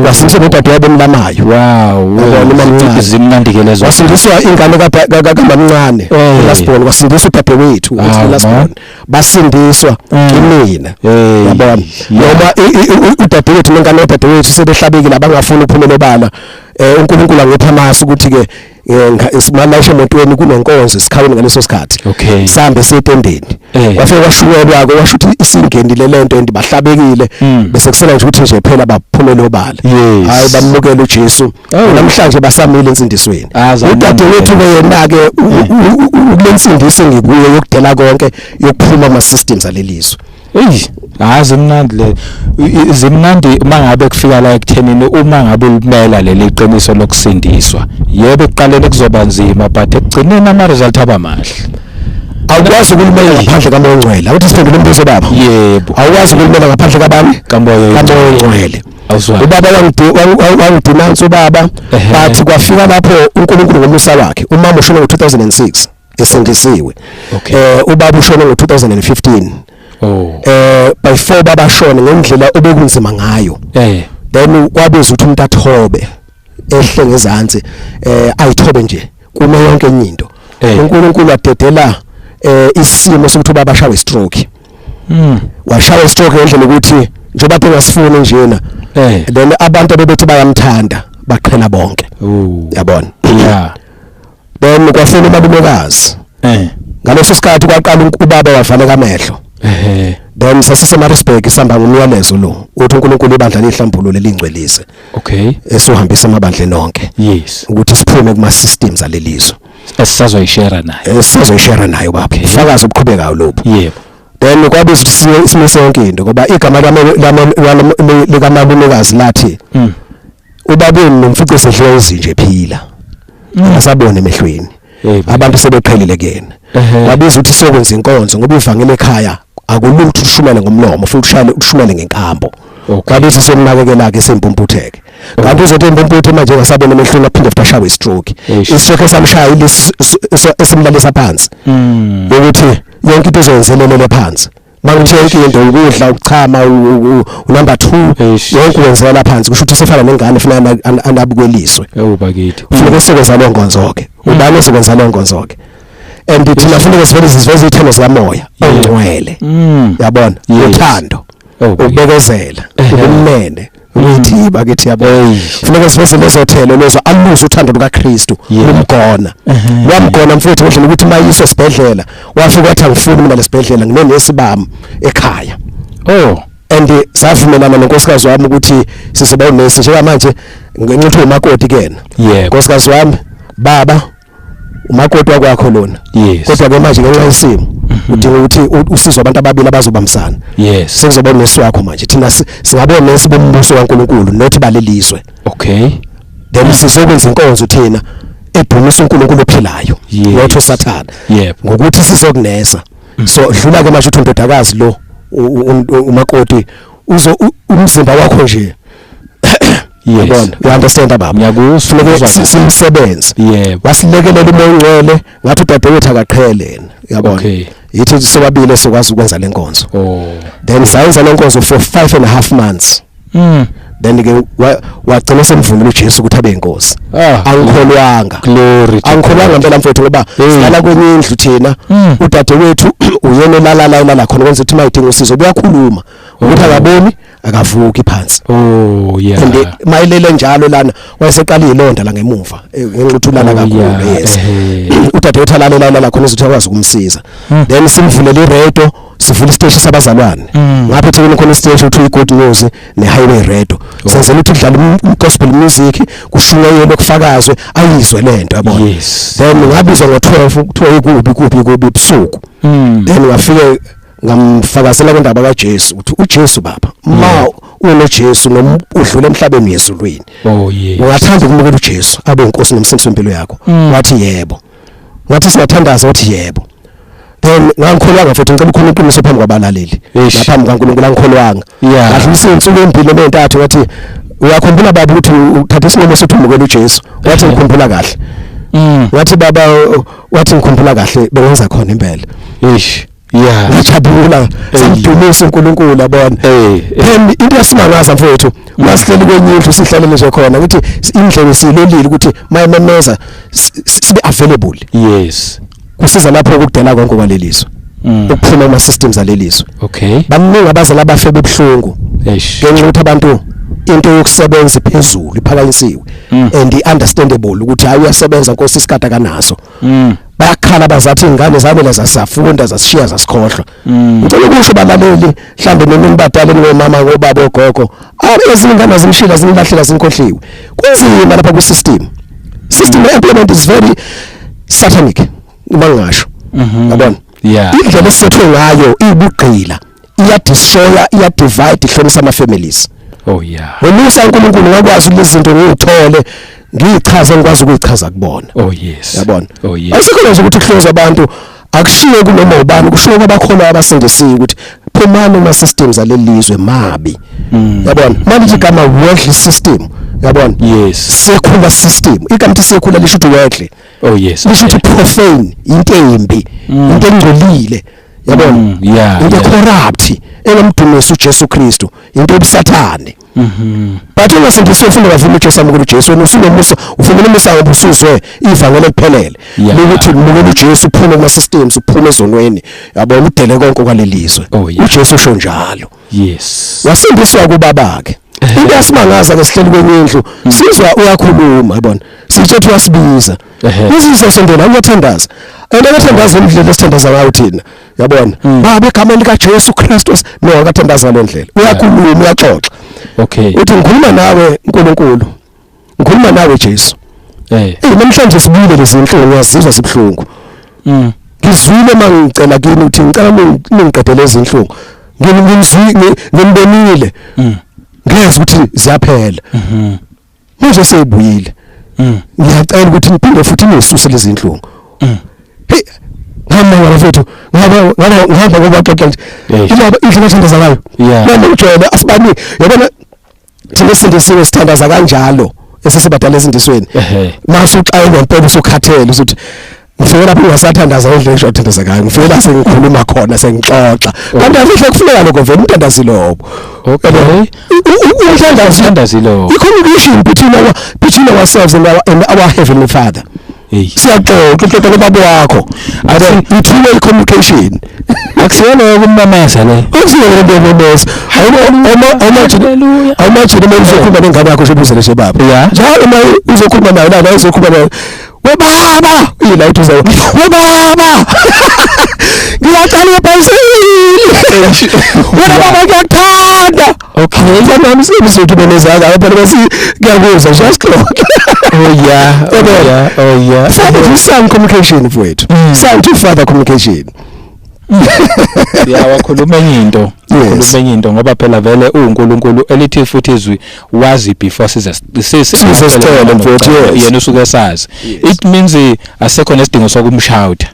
Speaker 1: Wasindiswa nodadewabo emlamayo. Yabona, umamncane.
Speaker 2: Zimnandi ke lezo.
Speaker 1: Wasindiswa ingane kamamncane, last born, wasindiswa udadewethu, uthi last born, basindiswa kimina. Yabona, noma udadewethu nengane yodadewethu sebehlabekile, abangafuni ukuphumela obala, uNkulunkulu angipha amasu ukuthi ke simalayishe emotweni, kunenkonzo esikhawini ngaleso sikhathi. Sihambe siyetendeni. Kwafike kwashunyelwa ke, washo ukuthi isingenile lento and bahlabekile. Bese kusela nje ukuthi nje phela baphumele obala. Hayi, bamukela uJesu. Namhlanje basamile ensindisweni.
Speaker 2: Ah, zamukela.
Speaker 1: Udadewethu ke yena ke kulensindiso ngikuye yokudela konke, yokuphuma ama systems alelizwe.
Speaker 2: Ey, hayi, zimnandi le, zimnandi uma ngabe kufika la ekuthenini uma ngabe ulimela leli qiniso lokusindiswa. Yebo, ekuqaleni kuzoba nzima, but ekugcineni ama result aba mahle.
Speaker 1: Awukwazi ukulimela ngaphandle kaMoya Ongcwele. Awuthi siphendule umbuzo, baba.
Speaker 2: Yebo.
Speaker 1: Awukwazi ukulimela ngaphandle kabani?
Speaker 2: KaMoya.
Speaker 1: KaMoya Ongcwele.
Speaker 2: Awuzwa.
Speaker 1: Ubaba wangidinansa ubaba, but kwafika lapho uNkulunkulu ngomusa wakhe, umama ushone ngo2006 esindisiwe. Ubaba ushone ngo2015.
Speaker 2: Oh.
Speaker 1: By 4 babashona ngendlela obekunzima ngayo. Then kwabiza ukuthi umuntu athobe ehle ngezansi, ayithobe nje kume yonke enye into. uNkulunkulu adedela isimo sokuthi ubaba ashawe stroke. Washawa stroke ngendlela ukuthi njengoba bengasifuni njena, then abantu abebethi bayamthanda baqhela bonke. Yabona?
Speaker 2: Yeah.
Speaker 1: Then kwafuna umalumekazi. Ngaleso sikhathi kwaqala ubaba wavaleka amehlo. Then sasise Maritzburg sihamba ngomyalezo lo uthi uNkulunkulu ibandla lihlambulule lingcwelise. Esohambisa amabandleni onke. Ukuthi siphume kuma systems alelizwe.
Speaker 2: Esisazoyishare naye.
Speaker 1: Esizoyishare nayo baba. Ufakazi obuqhubekayo lobu. Then kwabiza ukuthi simise yonke into ngoba igama likamalumekazi lathi ubabeni nomfico sedliwa izinje ephila. Asabone emehlweni. Abantu sebeqhelile kuyena. Wabiza ukuthi sokwenza inkonzo ngoba ivangele ekhaya akulula ukuthi ushumele ngomlomo futhi ushayele ushumele ngenkambo. Kwabiza somnakekela ke sempumputheke. Kanti uzothi impumputhe manje ngasabona emehlweni aphinde futhi ashawe stroke. Istroke esamshaya ilesi esimlalisa phansi. Ukuthi yonke into izoyenzelelele phansi. Mangithi yonke into, ukudla, ukuchama, number 2, yonke wenzela phansi, kusho ukuthi usefana nengane ufuna anabukeliswe.
Speaker 2: Ewu bakithi.
Speaker 1: Kufuneka sokwenza leyo nkonzo ke. Ubani osokwenza leyo nkonzo ke? And thina funeka sivele siveze ithelo zikamoya ongcwele. Yabona? Uthando, ukubekezela, ubumnene, ukuthiba kithi, yabona. Funeka siveze lezo thelo lezo, aluze uthando lukaKristu lumgona. Lwamgona mfowethu ngendlela ukuthi mayiswe esibhedlela wafika wathi angifuni mina lesibhedlela, nginonesi bami ekhaya. And savumelana nonkosikazi wami ukuthi sizoba unesi njengamanje ngenxa ukuthi umakoti kuyena. Nkosikazi wami, baba umakoti wakwakho lona. Kodwa ke manje ngenxa yesimo udinga ukuthi usizwe abantu ababili abazobambisana. Sekuzoba unesi wakho manje, thina singabe onesi bombuso kaNkuluNkulu, not balelizwe. Then sizokwenza inkonzo thina edumisa uNkulunkulu ophilayo, not uSathana, ngokuthi sizokunesa. So dlula ke manje uthi undodakazi lo umakoti uzo umzimba wakho nje. Yabona, you understand baba?
Speaker 2: Ngiyakuzwa.
Speaker 1: Funeke
Speaker 2: Ngizwa kahle.
Speaker 1: simsebenze. Wasilekelela umoya ongcwele, ngathi udadewethu akaqhele yena, yabona. Yithi sobabili sokwazi ukwenza lenkonzo. Then sayenza lenkonzo for 5.5 months. Then ke wagcina semvumela uJesu ukuthi abe inkosi. Angikholwanga.
Speaker 2: Glory to
Speaker 1: Angikholwanga
Speaker 2: God.
Speaker 1: impela mfowethu ngoba silala kwenye indlu thina. Udadewethu uyena olala la, elala khona kwenza ukuthi mayidinga usizo uyakhuluma ukuthi akaboni, akavuki phansi.
Speaker 2: Oh yeah.
Speaker 1: And mayilele njalo lana wayeseqala ilonda la ngemuva, ngenxa ukuthi ulala kakhulu. Yes. Udadewethu alalela la khona ukuthi akwazi ukumsiza. Then simvulele iradio, sivula isiteshi sabazalwane. Ngapha eThekwini khona isiteshi ukuthi Good News ne Highway Radio. Senzela ukuthi kudlale gospel music, kushunyayelwe, kufakazwe, ayizwe lento, yabona. Then ngabizwa ngo12 kuthiwa ikubi kubi kubi ebusuku. Then ngafike ngamfakazela kwindaba kaJesu ukuthi uJesu baba, ma unoJesu noma udlula emhlabeni yezulwini,
Speaker 2: Oh yes.
Speaker 1: ungathanda ukumukela uJesu abe inkosi nomsindisi wempilo yakho? Wathi yebo. Ngathi siyathandaza, wathi yebo. Then ngangikholwanga futhi, ngicela ukukhuluma iqiniso phambi kwabalaleli naphambi kaNkulunkulu, angikholwanga. Ngadlulisa insuku empilo nentathu, wathi uyakhumbula baba ukuthi uthatha isinqumo sokuthi umukele uJesu? Wathi ngikhumbula kahle. Wathi baba, wathi ngikhumbula kahle, bengenza khona impela.
Speaker 2: Eish. Yeah.
Speaker 1: Ngajabula, samdumisa uNkulunkulu, yabona. Then into yasimangaza mfowethu, masihleli kwenye indlu, sihlalele nje khona ukuthi indlebe siyilolile ukuthi mayememeza sibe available. Kusiza lapho ukudela konke kwalelizwe, ukuphuma kuma systems alelizwe. Baningi abazali abafe bebuhlungu ngenxa yokuthi abantu into yokusebenza iphezulu iphakanyisiwe and understandable ukuthi hayi uyasebenza Nkosi isikade kanaso. Bayakhala bazathi ingane zami lezasafunda zasishiya zasikhohlwa. Ngicela ukusho balaleli, mhlambe noma nibadala, ningomama, ngobaba, ogogo, ezinye ingane zimshila, zinilahlela, zinikhohliwe. Kunzima lapha ku system. System employment is very satanic uma ngingasho, yabona. Indlela esethwe ngayo ibugqila, iya destroy, iya divide, ihlonisa ama families.
Speaker 2: Oh yeah.
Speaker 1: Ngomusa uNkulunkulu ngakwazi lezi zinto ngiyithole, ngiyichaze, ngikwazi ukuyichaza kubona.
Speaker 2: Oh yes.
Speaker 1: Yabona.
Speaker 2: Oh yes.
Speaker 1: Asikho nje ukuthi kuhloza abantu, akushiwo kunoma ubani, kushiwo kwabakholwa abasindisiwe ukuthi phumani kuma systems alelizwe mabi. Yabona, manje igama worldly system, yabona, secular system, igama ukuthi secular lisho ukuthi worldly,
Speaker 2: Oh yes.
Speaker 1: lisho ukuthi profane, into embi, into engcolile. Yabona?
Speaker 2: Yeah.
Speaker 1: Into corrupt engamdumisa uJesu Kristu, into obusathane. But ungasindisiwe, ufuna bavuma uJesu, amukela uJesu, wena usunomusa, ufuna umusa ngoba usuzwe ivangeli eliphelele lokuthi umukela uJesu, uphume kuma systems, uphume ezonweni, yabona, udele konke kwalelizwe.
Speaker 2: Oh, yeah.
Speaker 1: uJesu usho njalo. Wasindiswa kubaba ke. Into yasimangaza ke, sihleli kwenye indlu, sizwa uyakhuluma, yabona, sitshe uyasibiza. Izizwe sondela, uyathandaza, and akathandaza indlela esithandaza ngayo thina, yabona, "Baba, egameni lika Jesu Kristu." No, akathandaza ngale ndlela, uyakhuluma, uyaxoxa. Uthi, "Ngikhuluma nawe uNkulunkulu, ngikhuluma nawe Jesu. Eh, namhlanje sibuyile lezi inhlungu, ngiyazizwa sibhlungu. Ngizwile mangicela kini ukuthi ngicela ningiqedele izinhlungu. Ngimbonile, ngezwe ukuthi ziyaphela. Manje seyibuyile. Ngiyacela ukuthi niphinde futhi nisuse lezi inhlungu." Hey, ngihamba ngabafethu, ngihamba ngihamba ngihamba ngoba xoxa nje. Ubaba indlela athandaza ngayo. Noma ujwayele asibani, yabona, thina esindisiwe sithandaza kanjalo, esesibadala ezindisweni. Mase uxaye ngempela, usukhathele, usuthi ngifike lapho ungasathandaza ngendlela esho athandaza ngayo, ngifike la sengikhuluma khona, sengixoxa. Kanti afihle kufuneka lokho vele, umthandazi lobo. Umthandazo.
Speaker 2: Umthandazi lowo.
Speaker 1: I-communication between ourselves and our heavenly Father. Siyaxoxa, uxoxa nobaba wakho. Yabo, i-two-way communication.
Speaker 2: Akusiyona yokumemeza le.
Speaker 1: Akusiyo lento yomemeza.
Speaker 2: Hallelujah.
Speaker 1: Awumajini uma uzokhuluma nengane yakho, ubuze nje, "Baba." Njalo uma uzokhuluma nayo, nayo uzokhuluma nayo, "We baba," ila uthi uzo, "We baba, ngiyacela ibhayisikili. Wena baba, ngiyakuthanda." Mama sizothi benezaka phela, bese ngiyakuzwa, just look.
Speaker 2: Oh yeah. Oh yeah. Oh yeah.
Speaker 1: Father to son communication, mfowethu. Son to father communication.
Speaker 2: Ya, wakhuluma enye into. Wakhuluma enye into, ngoba phela vele uNkulunkulu elithi futhi izwi wazi before size
Speaker 1: Size sicele, mfowethu, yes.
Speaker 2: Yena usuke sazi. It means asekho nesidingo sokumshouta.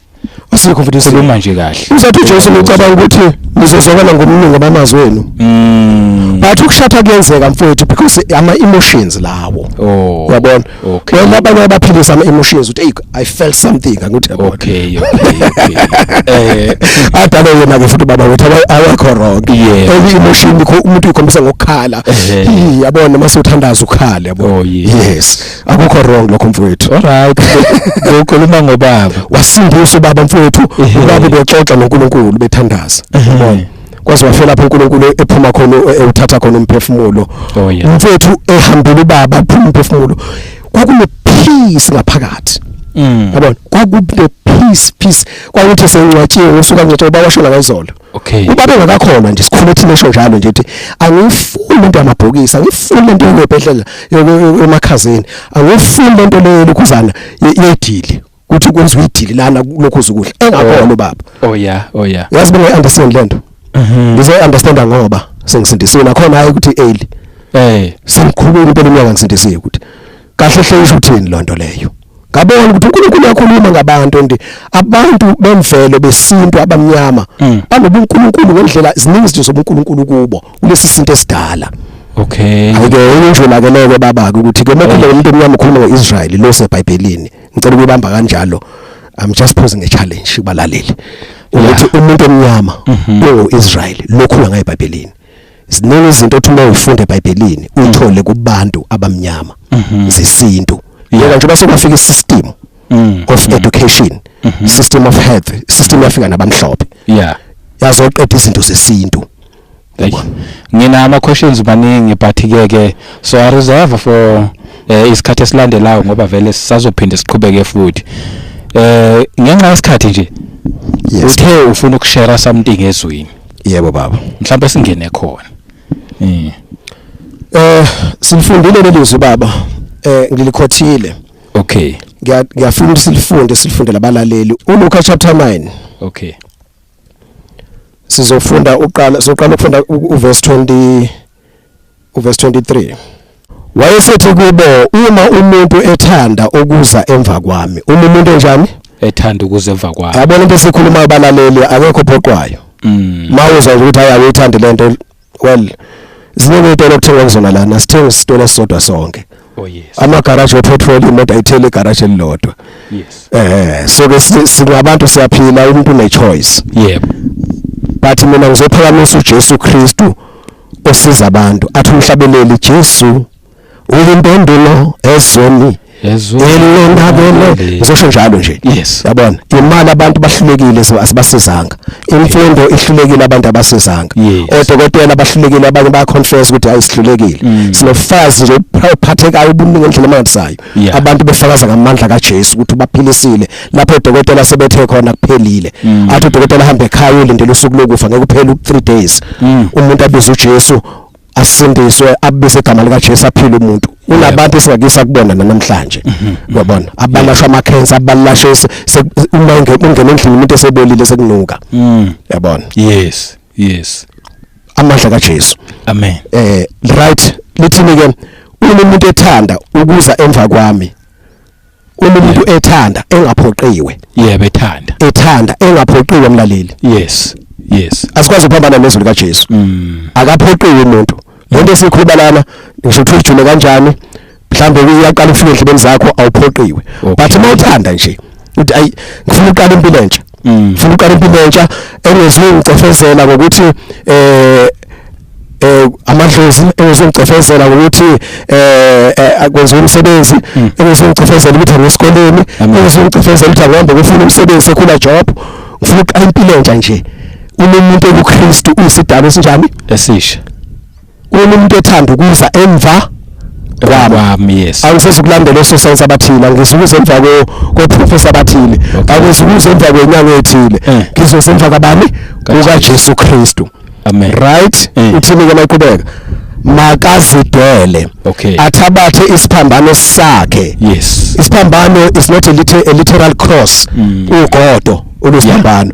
Speaker 1: Asikho, mfowethu.
Speaker 2: Khuluma nje kahle.
Speaker 1: Uzathi uJesu, ucabanga ukuthi nizozwakala ngomningi bamazwi wenu. But ukushatha kuyenzeka, mfowethu, because ama emotions lawo. Uyabona?
Speaker 2: Okay.
Speaker 1: Wena abanye abaphilisa ama emotions, uthi, "Hey, I felt something," angithi, yabona.
Speaker 2: Okay.
Speaker 1: Adalo yena ke futhi baba wethu awekho wrong. Every emotion umuntu uyikhombisa ngokukhala.
Speaker 2: Ehhe.
Speaker 1: Yabona, mase uthandaza ukhala, yabona.
Speaker 2: Oh, yes.
Speaker 1: Yes. Akukho wrong lokho, mfowethu.
Speaker 2: Alright. Ukhuluma ngobaba.
Speaker 1: Wasindisa ubaba, mfowethu. Ubaba bexoxa noNkulunkulu, bethandaza. Yabona? Kwaze wafela lapho uNkulunkulu ephuma khona, ewuthatha khona umphefumulo. Mfowethu, ehambile ubaba, aphuma umphefumulo, kwakune peace ngaphakathi. Yabona, kwakune peace, peace, kwakuthi sengcwatshiwe, usuka ngcwatshiwe, ubaba washona ngezolo. Ubaba engakakhona nje, sikhule thina esho njalo nje ukuthi, "Angifuni into yamabhokisi, angifuni into yokubhedlela emakhazeni, angifuni lento leyo lokhuzana yedili, kuthi kwenziwa idili lana lokhuza ukudla," engakhona ubaba.
Speaker 2: Oh yeah.
Speaker 1: Yazi, bengayi understand lento. Ngize understand ngoba sengisindisiwe nakhona, hayi ukuthi early. Sengikhuluma impela iminyaka ngisindisiwe, ukuthi kahle hle isho uthini lonto leyo. Ngabona ukuthi uNkulunkulu uyakhuluma ngabantu, and abantu bemvelo besintu abamnyama banobuNkulunkulu ngendlela ziningi, izinto zobuNkulunkulu kubo kulesi sintu esidala. Ayike injula ke leke baba ke, ukuthi ke uma ukhuluma ngomuntu omnyama ukhuluma ngoIsrael lo seBhayibhelini. Ngicela ukubamba kanjalo, I'm just posing a challenge kubalaleli ukuthi umuntu omnyama unguIsrael lokhuluma ngayo eBhayibhelini. Ziningi izinto othi uma ufunda eBhayibhelini uthole kubantu abamnyama zesintu. Yeka njengoba sokwafika isystem of education, system of health, system yafika nabamhlophe, yazoqeda izinto zesintu.
Speaker 2: Hey, ngina ama questions maningi, but ke ke so I reserve for isikhathi esilandelayo, ngoba vele sisazophinde siqhubeke futhi. Ngenxa yesikhathi nje. Uthe ufuna ukushare something ezwini.
Speaker 1: Yebo, baba.
Speaker 2: Mhlawumbe singene khona.
Speaker 1: Silifundile leli zwi, baba. Ngilikhothile. Ngiyafuna ukuthi silifunde, silifunde labalaleli. uLuka chapter 9. Sizofunda uqala, soqala ukufunda uverse 20, uverse 23. Wayesethi kubo, "Uma umuntu ethanda ukuza emva kwami," uma umuntu enjani?
Speaker 2: Ethanda ukuza emva kwami.
Speaker 1: Yabona, into esikhuluma abalaleli, akekho phoqwayo. Mawuzwa nje ukuthi hayi, awuyithandi lento, well, ziningi izitolo okuthengwa kuzona lana, sithenga isitolo esisodwa sonke. Amagaraji wepetrol, imoto ayitheli igaraji elilodwa. So ke singabantu, siyaphila, umuntu une choice. But mina ngizophakamisa uJesu Kristu osiza abantu. Athi umhlabeleli, Jesu uyimpendulo ezweni elonakele. Ngizosho njalo nje. Yabona, imali abantu bahlulekile, asibasizanga. Imfundo ihlulekile, abantu abasizanga. Odokotela bahlulekile, abanye baya confess ukuthi hayi, sihlulekile. Sinofakazi nje ophathekayo ubuningi ngendlela emangalisayo. Abantu befakaza ngamandla kaJesu ukuthi ubaphilisile lapho odokotela sebethe khona kuphelile. Athi udokotela hambe ekhaya, ulindele usuku lokufa, ngeke kuphele u3 days. Umuntu abize uJesu, asindiswe, abize igama likaJesu, aphile umuntu. Unabantu esingakisa kubona namhlanje, uyabona, abalashwa ama-cancer, abalashwe uma ungena endlini umuntu esebolile, sekunuka. Yabona?
Speaker 2: Yes.
Speaker 1: Amandla kaJesu.
Speaker 2: Amen.
Speaker 1: Right, lithini ke? Uma umuntu ethanda ukuza emva kwami, uma umuntu ethanda engaphoqiwe.
Speaker 2: Yebo, ethanda.
Speaker 1: Ethanda engaphoqiwe, mlaleli.
Speaker 2: yes yes
Speaker 1: Asikwazi ukuphambana nezwi likaJesu. Akaphoqiwe umuntu. Lento esikhuluma lana, ngisho ukuthi ujule kanjani, mhlambe uyaqala ufike endlebeni zakho, awuphoqiwe. But uma uthanda nje uthi, ayi, ngifuna ukuqala impilo entsha, ngifuna ukuqala impilo entsha engezungicefezela ngokuthi amadlozi, engezungicefezela ngokuthi akwenziwe umsebenzi, engezungicefezela ukuthi angesikoleni, engezungicefezela ukuthi angihambe kufuna umsebenzi, secular job, ngifuna ukuqala impilo entsha nje. Uma umuntu ekuKristu, uyisidalo esinjani?
Speaker 2: Esisha.
Speaker 1: Uma umuntu ethanda ukuza emva kwami,
Speaker 2: Kwami, yes.
Speaker 1: Angisezukulandela ososayensi abathile, angizukuza emva koprofessor abathile, angizukuza emva kwenyanga ethile, ngizoza emva kabani? KukaJesu Kristu.
Speaker 2: Amen.
Speaker 1: Right. Uthini ke mayiqhubeka? Makazidele, athabathe isiphambano sakhe. Isiphambano is not a literal cross, ugodo olusiphambano,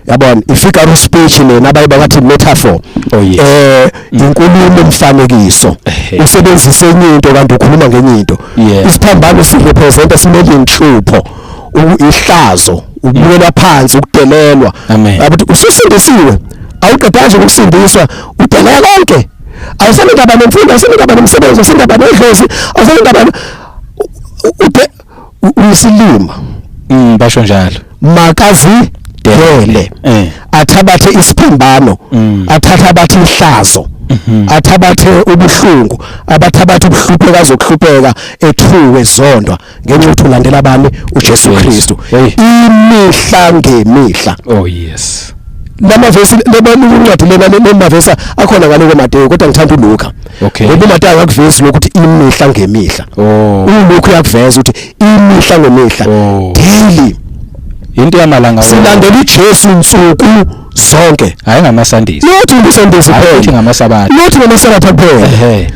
Speaker 1: yabona, i-figure of speech lena abaye bakathi metaphor.
Speaker 2: Oh, yes.
Speaker 1: Inkulumo umfanekiso, usebenzise enye into kanti ukhuluma ngenye into. Isiphambano sirepresenta, simele inhlupho, ihlazo, ukubukela phansi, ukudelelwa.
Speaker 2: Amen.
Speaker 1: Yabuthi ususindisiwe, awuqedanga nje ukusindiswa, udelela konke, awusenendaba nemfundo, awusenendaba nomsebenzi, awusenendaba nedlozi, awusenendaba ude uyisilima.
Speaker 2: Basho njalo.
Speaker 1: Makazidele, athabathe isiphambano, athatha abathi ihlazo, athabathe ubuhlungu, abathabathe ubuhlupheka, azokuhlupheka, ethuwe, zondwa ngenxa yokuthi ulandela abani? UJesu
Speaker 2: Jesu.
Speaker 1: Kristu.
Speaker 2: Hey.
Speaker 1: Imihla ngemihla.
Speaker 2: Oh yes.
Speaker 1: Lamavesi lebancwadi lena, lemavesi akhona ngale koMateyu, kodwa ngithanda uLuka, ngoba uMateyu akakuvezi lokuthi imihla ngemihla. uLuka uyakuveza ukuthi imihla ngemihla, daily.
Speaker 2: Into yamalanga wonke.
Speaker 1: Silandela uJesu insuku zonke.
Speaker 2: Hayi ngamaSundays.
Speaker 1: Not ngamaSundays
Speaker 2: Hayi
Speaker 1: kuphela.
Speaker 2: futhi ngamaSabatha.
Speaker 1: Not ngamaSabatha kuphela.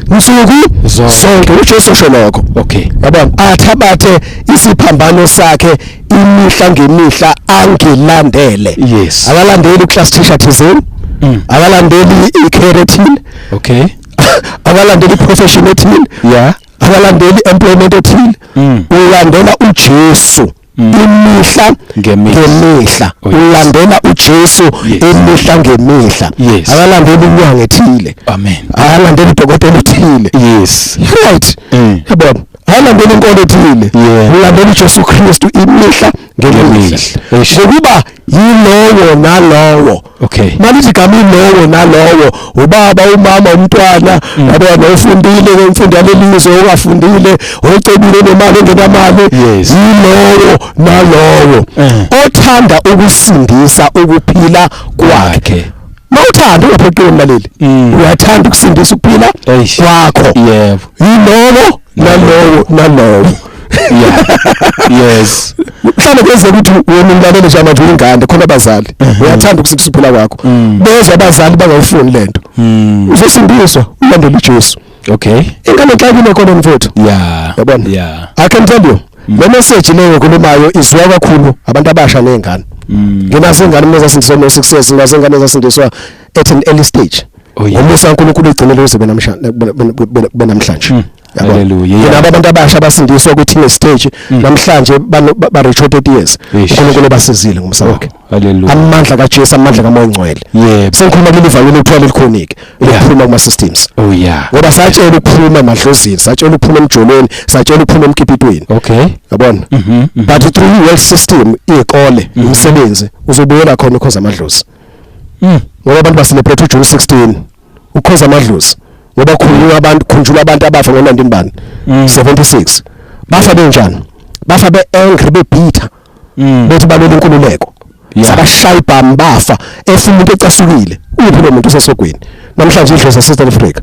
Speaker 1: Nsuku
Speaker 2: Zonke.
Speaker 1: zonke, uJesu usho lokho. Yabona, athabathe isiphambano sakhe imihla ngemihla, angilandele. Akalandeli uclass teacher thizeni, akalandeli icareer ethile, akalandeli iprofession ethile, akalandeli employment ethile. Ulandela uJesu imihla
Speaker 2: Ngemihla.
Speaker 1: ngemihla.
Speaker 2: Oh, yes.
Speaker 1: Ulandela uJesu imihla ngemihla. Akalandeli inyanga ethile,
Speaker 2: Amen.
Speaker 1: akalandeli udokotela othile. Right. Yabona, akalandeli inkolo ethile. Ulandela uJesu Kristu imihla ngemihla.
Speaker 2: Ngemihla. Eish.
Speaker 1: Ngokuba yilowo nalowo, malithi igama yilowo nalowo, ubaba, umama, umntwana, yabona, ufundile ngemfundo yalelizwe, ongafundile, ocebile, nemali, engenamali, yilowo nalowo othanda ukusindisa ukuphila kwakhe. Mawuthanda, ungaphoqiwe, mlaleli, uyathanda ukusindisa ukuphila
Speaker 2: Eish.
Speaker 1: kwakho, yilowo nalowo nalowo. Mhlawumbe kwenzeka ukuthi wena umlaleli nje manje uyingane, khona abazali, uyathanda ukusindisa ukuphila kwakho, bezwe abazali bangayifuni lento, uzosindiswa ulandele uJesu. Ingane xa kunekhona, mfowethu. Yabona, I can tell you, le message leyo ngikhulumayo izwiwa kakhulu abantu abasha nezingane. Nginazo ingane mina ezasindiswa no 6 years, nginazo ingane ezasindiswa at an early stage.
Speaker 2: Oh, yes.
Speaker 1: Ngomusa kaNkulunkulu igcinele uze benamhlanje. Yabona?
Speaker 2: Hallelujah.
Speaker 1: Nginabo abantu abasha abasindiswa kwi teenage stage, namhlanje ba reach 30 years.
Speaker 2: Eish.
Speaker 1: uNkulunkulu basizile ngomusa wakhe.
Speaker 2: Hallelujah.
Speaker 1: Amandla kaJesu, amandla kaMoya oNgcwele. Sengikhuluma kuleli vangeli ekuthiwa lelikhonike, lokuphuma kuma systems.
Speaker 2: Oh yeah.
Speaker 1: Ngoba satshela ukuphuma emadlozini, satshela ukuphuma emjolweni, satshela ukuphuma emkipitweni. Yabona? But through world system, izikole, imisebenzi, uzobuyela khona ukhoza amadlozi. Ngoba abantu ba-celebrate uJune 16 ukhoza amadlozi, ngoba khulunywa abantu, khunjulwa abantu abafa ngo-19 bani, 76. Bafa benjani? Bafa be-angry, be-bitter, bethi balwela inkululeko. Sabashaya ibhamu, bafa efa umuntu ecasukile. Uphi lo muntu? Usesogwini namhlanje. Idlozi lase-South Africa,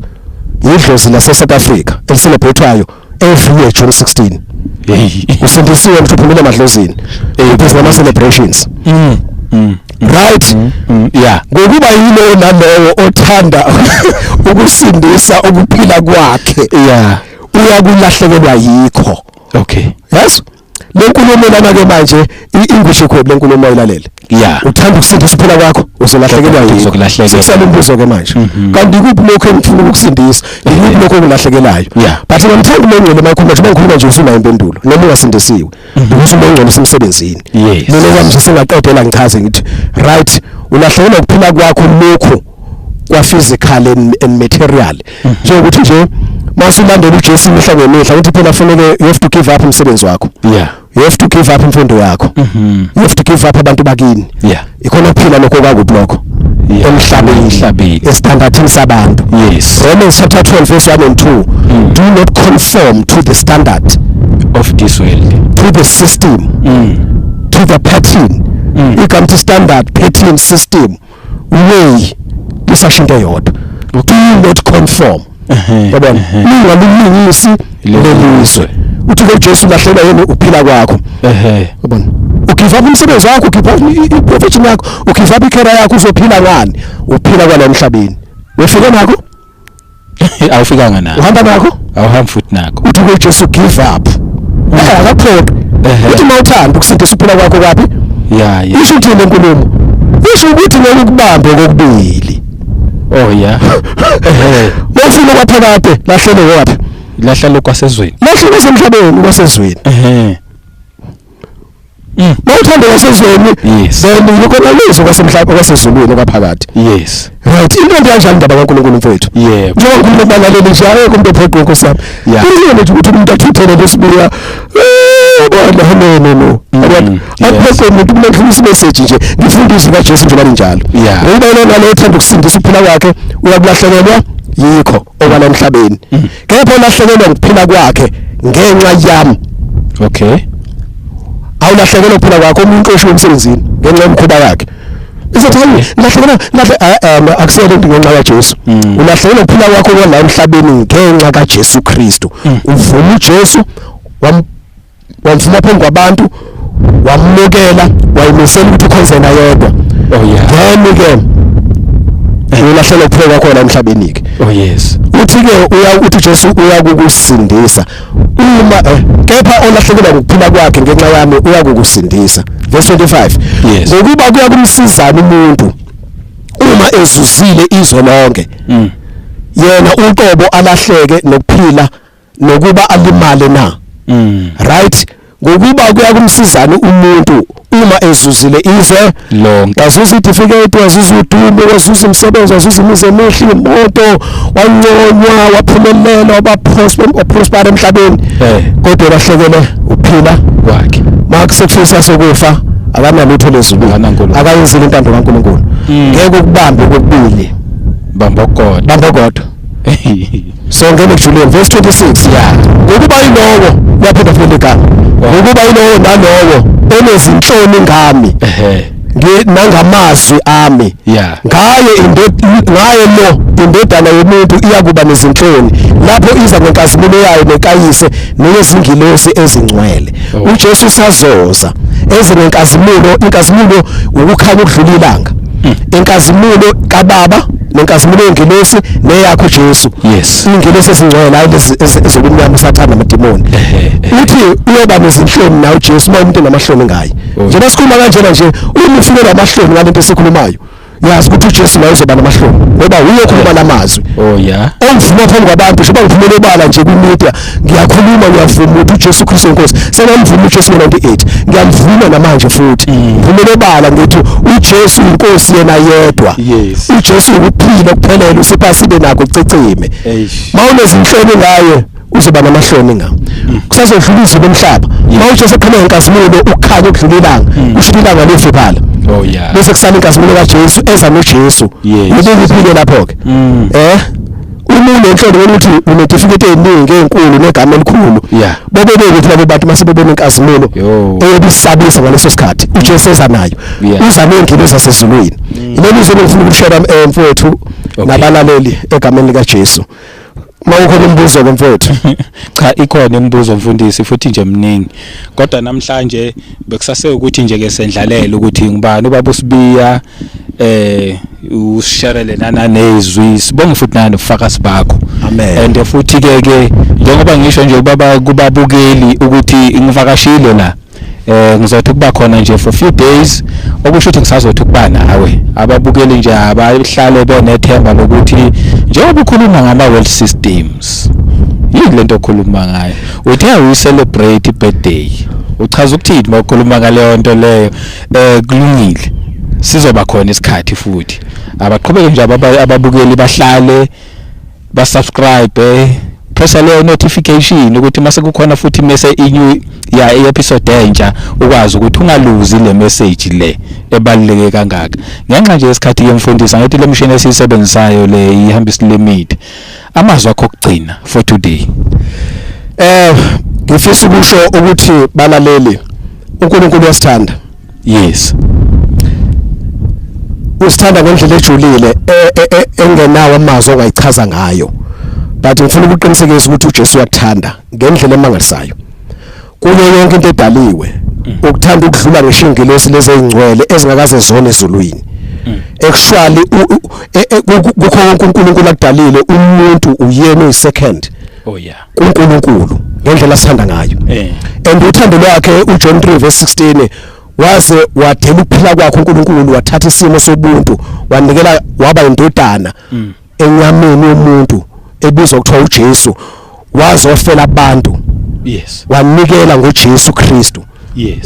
Speaker 1: idlozi lase-South Africa eli-celebrate-wayo every year June 16. Usindisiwe mntu, uphumile emadlozini, because nama-celebrations. Right?
Speaker 2: Yeah.
Speaker 1: Ngokuba yilowo nalowo othanda ukusindisa ukuphila kwakhe uyakulahlekelwa yikho. Yes, le nkulumo lana ke manje ingwishe khwebu, le nkulumo ayilalele. Uthanda ukusindisa ukuphila kwakho, uzolahlekelwa yikho.
Speaker 2: Uzokulahlekelwa.
Speaker 1: Sekusala umbuzo ke manje, kanti ikuphi lokho engifuna ukukusindisa, ikuphi lokho engulahlekelayo? But ngimthanda uMoya Ongcwele mayikhuluma nje, mangikhuluma nje usunayo impendulo noma ungasindisiwe, because uMoya Ongcwele usemsebenzini. Mina kwami nje sengaqedela, ngichaze ngithi right, ulahlekelwa ukuphila kwakho lokhu kwa physical and material, njengokuthi nje masulandela uJesu imihla ngemihla, ukuthi phela fanele you have to give up umsebenzi wakho, you have to give up imfundo yakho, you have to give up abantu bakini. Ikhona ukuphila lokho kwakuphi lokho? Emhlabeni.
Speaker 2: Emhlabeni.
Speaker 1: Esithandathini sabantu. Romans chapter 12 verse 1 and 2: do not conform to the standard
Speaker 2: of this world,
Speaker 1: to the system, to the pattern. Igama to standard, pattern, system, way, lisasho into eyodwa. Do not conform. Yabona, ningalilingisi lelizwe. Uthi ke uJesu lahlela yena uphila kwakho. Yabona, u-give up umsebenzi wakho, u-give up i-profession yakho, u-give up i-career yakho, uzophila ngani? Uphila kwala emhlabeni, wefike nakho?
Speaker 2: Awufikanga nako.
Speaker 1: Uhamba nakho?
Speaker 2: Awuhambi futhi nako.
Speaker 1: Uthi ke uJesu give up, akaphoqi. Uthi mawuthanda ukusindisa uphila kwakho kwapi?
Speaker 2: Yeah.
Speaker 1: Isho ukuthi le nkulumo isho ukuthi ngeke ukubambe kokubili.
Speaker 2: Oh yeah.
Speaker 1: Mawufuna kwaphakade, lahlele waphi?
Speaker 2: Lahla lokwasezweni.
Speaker 1: Lahlele kwasemhlabeni, kwasezweni. Mawuthanda kwasezweni, then lokho nalezo kwasemhlabeni, kwasezulwini, kwaphakade. Right, into nje kanjani indaba kaNkulunkulu, mfowethu? Njengoba ngikhuluma kubalaleli nje, akekho umuntu ophoqwa, Nkosi yami. Kuyiyo nje ukuthi umuntu athuthele lesibuya, bona, no, no, no. Yabona, akuphoqwe umuntu. Kumele ngidlulise message nje, ngifundise kaJesu njengoba linjalo. Ngoba lona nalowo othanda ukusindisa ukuphila kwakhe uyakulahlekelwa yikho okwala emhlabeni, kepha olahlekelwa ukuphila kwakhe ngenxa yami. Awulahlekelwa ukuphila kwakho umuntu oshiwe emsebenzini ngenxa yomkhuba wakhe. Izothi hayi, ngilahlekelwa, ngilahle, akusiyona into ngenxa kaJesu. Ulahlekelwa ukuphila kwakho kwala emhlabeni ngenxa kaJesu Kristu. Uvuma uJesu, wamvuma phambi kwabantu, wamukela, wayimisela ukuthi ukhonze yena yedwa. Then ke ulahlekelwa ukuphila kwakho la emhlabeni ke. Uthi ke uya, uthi Jesu uyakukusindisa uma kepha olahlekelwa ukuphila kwakhe ngenxa yami uyakukusindisa. Verse 25: ngokuba kuya kumsizana umuntu uma ezuzile izwe lonke, yena uqobo alahleke nokuphila, nokuba alimale na? Right, ngokuba kuya kumsizana umuntu uma ezuzile izwe
Speaker 2: lonke,
Speaker 1: wazuza certificate, wazuza udumo, wazuza umsebenzi, wazuza imizi emihle, imoto, wanconywa, waphumelela, waba prosper, wa-prosper emhlabeni, kodwa lahlekele uphila
Speaker 2: kwakhe.
Speaker 1: Makusekufisa sokufa, akanalutho lezulu,
Speaker 2: Akanankulunkulu.
Speaker 1: akayenzile intando kaNkulunkulu. Ngeke ukubambe kokubili.
Speaker 2: Bamba kodwa.
Speaker 1: Bamba kodwa. So ngene kujuleni, verse 26: ngokuba yilowo, uyaphinda futhi igama, ngokuba yilowo nalowo onezinhloni ngami nangamazwi ami, ngaye lo indodana yomuntu iyakuba nezinhloni lapho iza ngenkazimulo yayo nekayise neyezingilosi ezingcwele. UJesu usazoza eze nenkazimulo. Inkazimulo ukukhanya ukudlula ilanga, inkazimulo kaBaba nenkazimulo yengilosi neyakho Jesu. Ingilosi ezingcwele, hayi lezi ezobumnyama, usathana namadimoni. Uthi uyoba nezinhloni nawe uJesu uma umuntu enamahloni ngaye. Njengoba sikhuluma kanjena nje, uma ufikela amahloni ngalento esikhulumayo, yazi ukuthi uJesu naye uzoba namahloni, ngoba uye okhuluma lamazwi. Ongivuma phambi kwabantu, njengoba ngivumele obala nje kwi-media, ngiyakhuluma, ngiyavuma ukuthi uJesu Kristu inkosi. Sengamvuma uJesu ngo-98, ngiyamvuma namanje futhi. Ngivumele obala ngithi uJesu inkosi yena yedwa. UJesu ukuphila okuphelele, usipha sibe nakho kucicime. Mawunezinhloni ngaye, uzoba namahloni ngawo. Kusazodlula izulu lomhlaba, mawuJesu eqhama ngenkazimulo, ukukhanya okudlula ilanga, kusho ukuthi ilanga liyofiphala.
Speaker 2: Oh yeah.
Speaker 1: Bese kusala inkazimulo kaJesu eza noJesu. Ubukuphi lapho ke? Uma unenhlolo ukuthi unetifiketi eziningi ezinkulu negama elikhulu, bebe ukuthi labo bantu mase bebona inkazimulo eyobisabisa ngaleso sikhathi uJesu eza nayo, uza ney'ngilosi zasezulwini. Ileli zwi engifuna ukushare mfowethu nabalaleli egameni likaJesu. Mawukhona umbuzo ke mfowethu?
Speaker 2: Cha, ikhona imibuzo mfundisi, futhi nje mningi, kodwa namhlanje bekusase ukuthi nje ke sendlalele ukuthi ngibani ubaba uSibiya, usharele nana nezwi. Sibonge futhi nani ubufakazi bakho.
Speaker 1: Amen.
Speaker 2: And futhi ke njengoba ngisho nje ubaba kubabukeli ukuthi ngivakashile la, ngizothi kuba khona nje for few days, okusho ukuthi ngisazothi kuba nawe. Ababukeli nje abahlale benethemba lokuthi njengoba ukhuluma ngama world systems, yini lento okhuluma ngayo? Uthe uyi celebrate birthday, uchaza ukuthini mawukhuluma ngaleyo nto leyo? Kulungile, sizoba khona isikhathi futhi. Abaqhubeke nje ababukeli bahlale ba subscribe, pressa leyo notification ukuthi mase kukhona futhi mase i-new ya i-episode entsha ukwazi ukuthi ungaluzi le message le ebaluleke kangaka. Ngenxa nje yesikhathi yemfundiso, ngathi le mshini esiyisebenzisayo le ihambisa limit. Amazwi akho okugcina for today?
Speaker 1: Ngifisa ukusho ukuthi balaleli, uNkulunkulu uyasithanda. Usithanda ngendlela ejulile engenawo amazwi ongayichaza ngayo, but ngifuna ukuqinisekisa ukuthi uJesu uyakuthanda ngendlela emangalisayo. Kuyo yonke into edaliwe ukuthanda ukudlula ngisho ingilosi lezi ezingcwele ezingakaze zone ezulwini. Actually kukho konke uNkulunkulu akudalile, umuntu uyena oyi-second
Speaker 2: Oh yeah.
Speaker 1: kuNkulunkulu ngendlela asithanda ngayo. And uthando lwakhe, uJohn 3 verse 16, waze wadela ukuphila kwakhe uNkulunkulu, wathatha isimo sobuntu, wanikela, waba indodana enyameni yomuntu ebizwa kuthiwa uJesu, wazofela abantu. Wanikela ngoJesu Kristu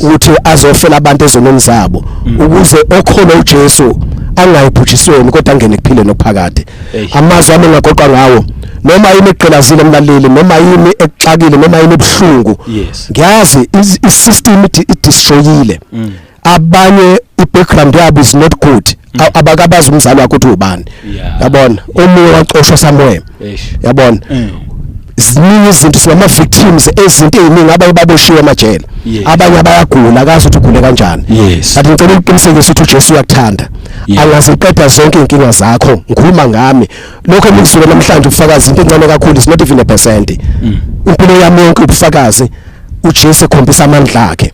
Speaker 1: ukuthi azofela abantu ezonweni zabo, ukuze okhona uJesu angayibhujisweni kodwa angene ekuphileni okuphakade. Amazwi ami engagoqa ngawo, noma yini egqilazile emlaleli, noma yini exakile, noma yini ebuhlungu, ngiyazi i-system i-destroyile abanye, i-background yabo is not good, abakabazi umzali wakhe ukuthi ubani, yabona, omunye wacoshwa somewhere, yabona. Ziningi izinto, sinama victims ezinto eziningi, abanye baboshiwe emajele, abanye bayagula, akazi ukuthi ugule kanjani. But ngicela ukuqinisekisa ukuthi uJesu uyakuthanda, angaziqeda zonke inkinga zakho. Ngikhuluma ngami, lokho engikusuka namhlanje ubufakazi, into encane kakhulu, is not even a percent. Impilo yami yonke ubufakazi, uJesu ekhombisa amandla akhe.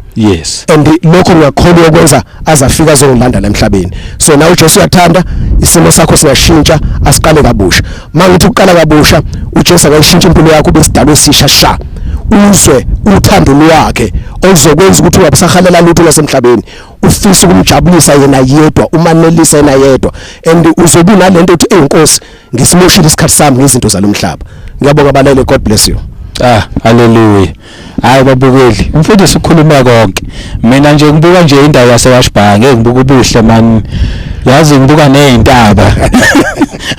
Speaker 1: And lokho ngiyakholwa ukwenza azafika azongilanda la emhlabeni. So nawe uJesu uyakuthanda, isimo sakho singashintsha, asiqale kabusha. Mangithi ukuqala kabusha, uJesu akayishintsha impilo yakho ube isidalwa esisha sha, uzwe uthando lwakhe oluzokwenza ukuthi ungabusahalela lutho lasemhlabeni, ufisa ukumjabulisa yena yedwa, umanelisa yena yedwa, and uzobe unalento uthi, "Ey Nkosi, ngisimoshile isikhathi sami ngezinto zalomhlaba." Ngiyabonga balele, God bless you.
Speaker 2: Ah, haleluya. Hayi babukeli, umfundisi ukhuluma konke. Mina nje ngibuka nje indawo yaseWashbang, ngeke ngibuka ubuhle man. Yazi ngibuka nezintaba.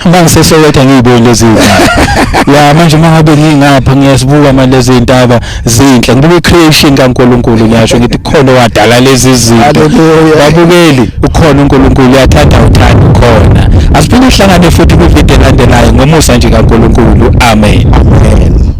Speaker 2: MangiseSoweto ngiyiboni lezi zintaba. Ya, manje mangabe ngingapha ngiyasibuka manje lezi zintaba zinhle. Ngibuka i-creation kaNkuluNkulu, ngiyasho ngithi khona wadala lezi zinto.
Speaker 1: Hallelujah.
Speaker 2: Babukeli, ukhona uNkulunkulu, uyathanda uthanda ukhona. Asiphinde sihlangane futhi kwivideo elandelayo ngomusa nje kaNkuluNkulu. Amen.
Speaker 1: Amen.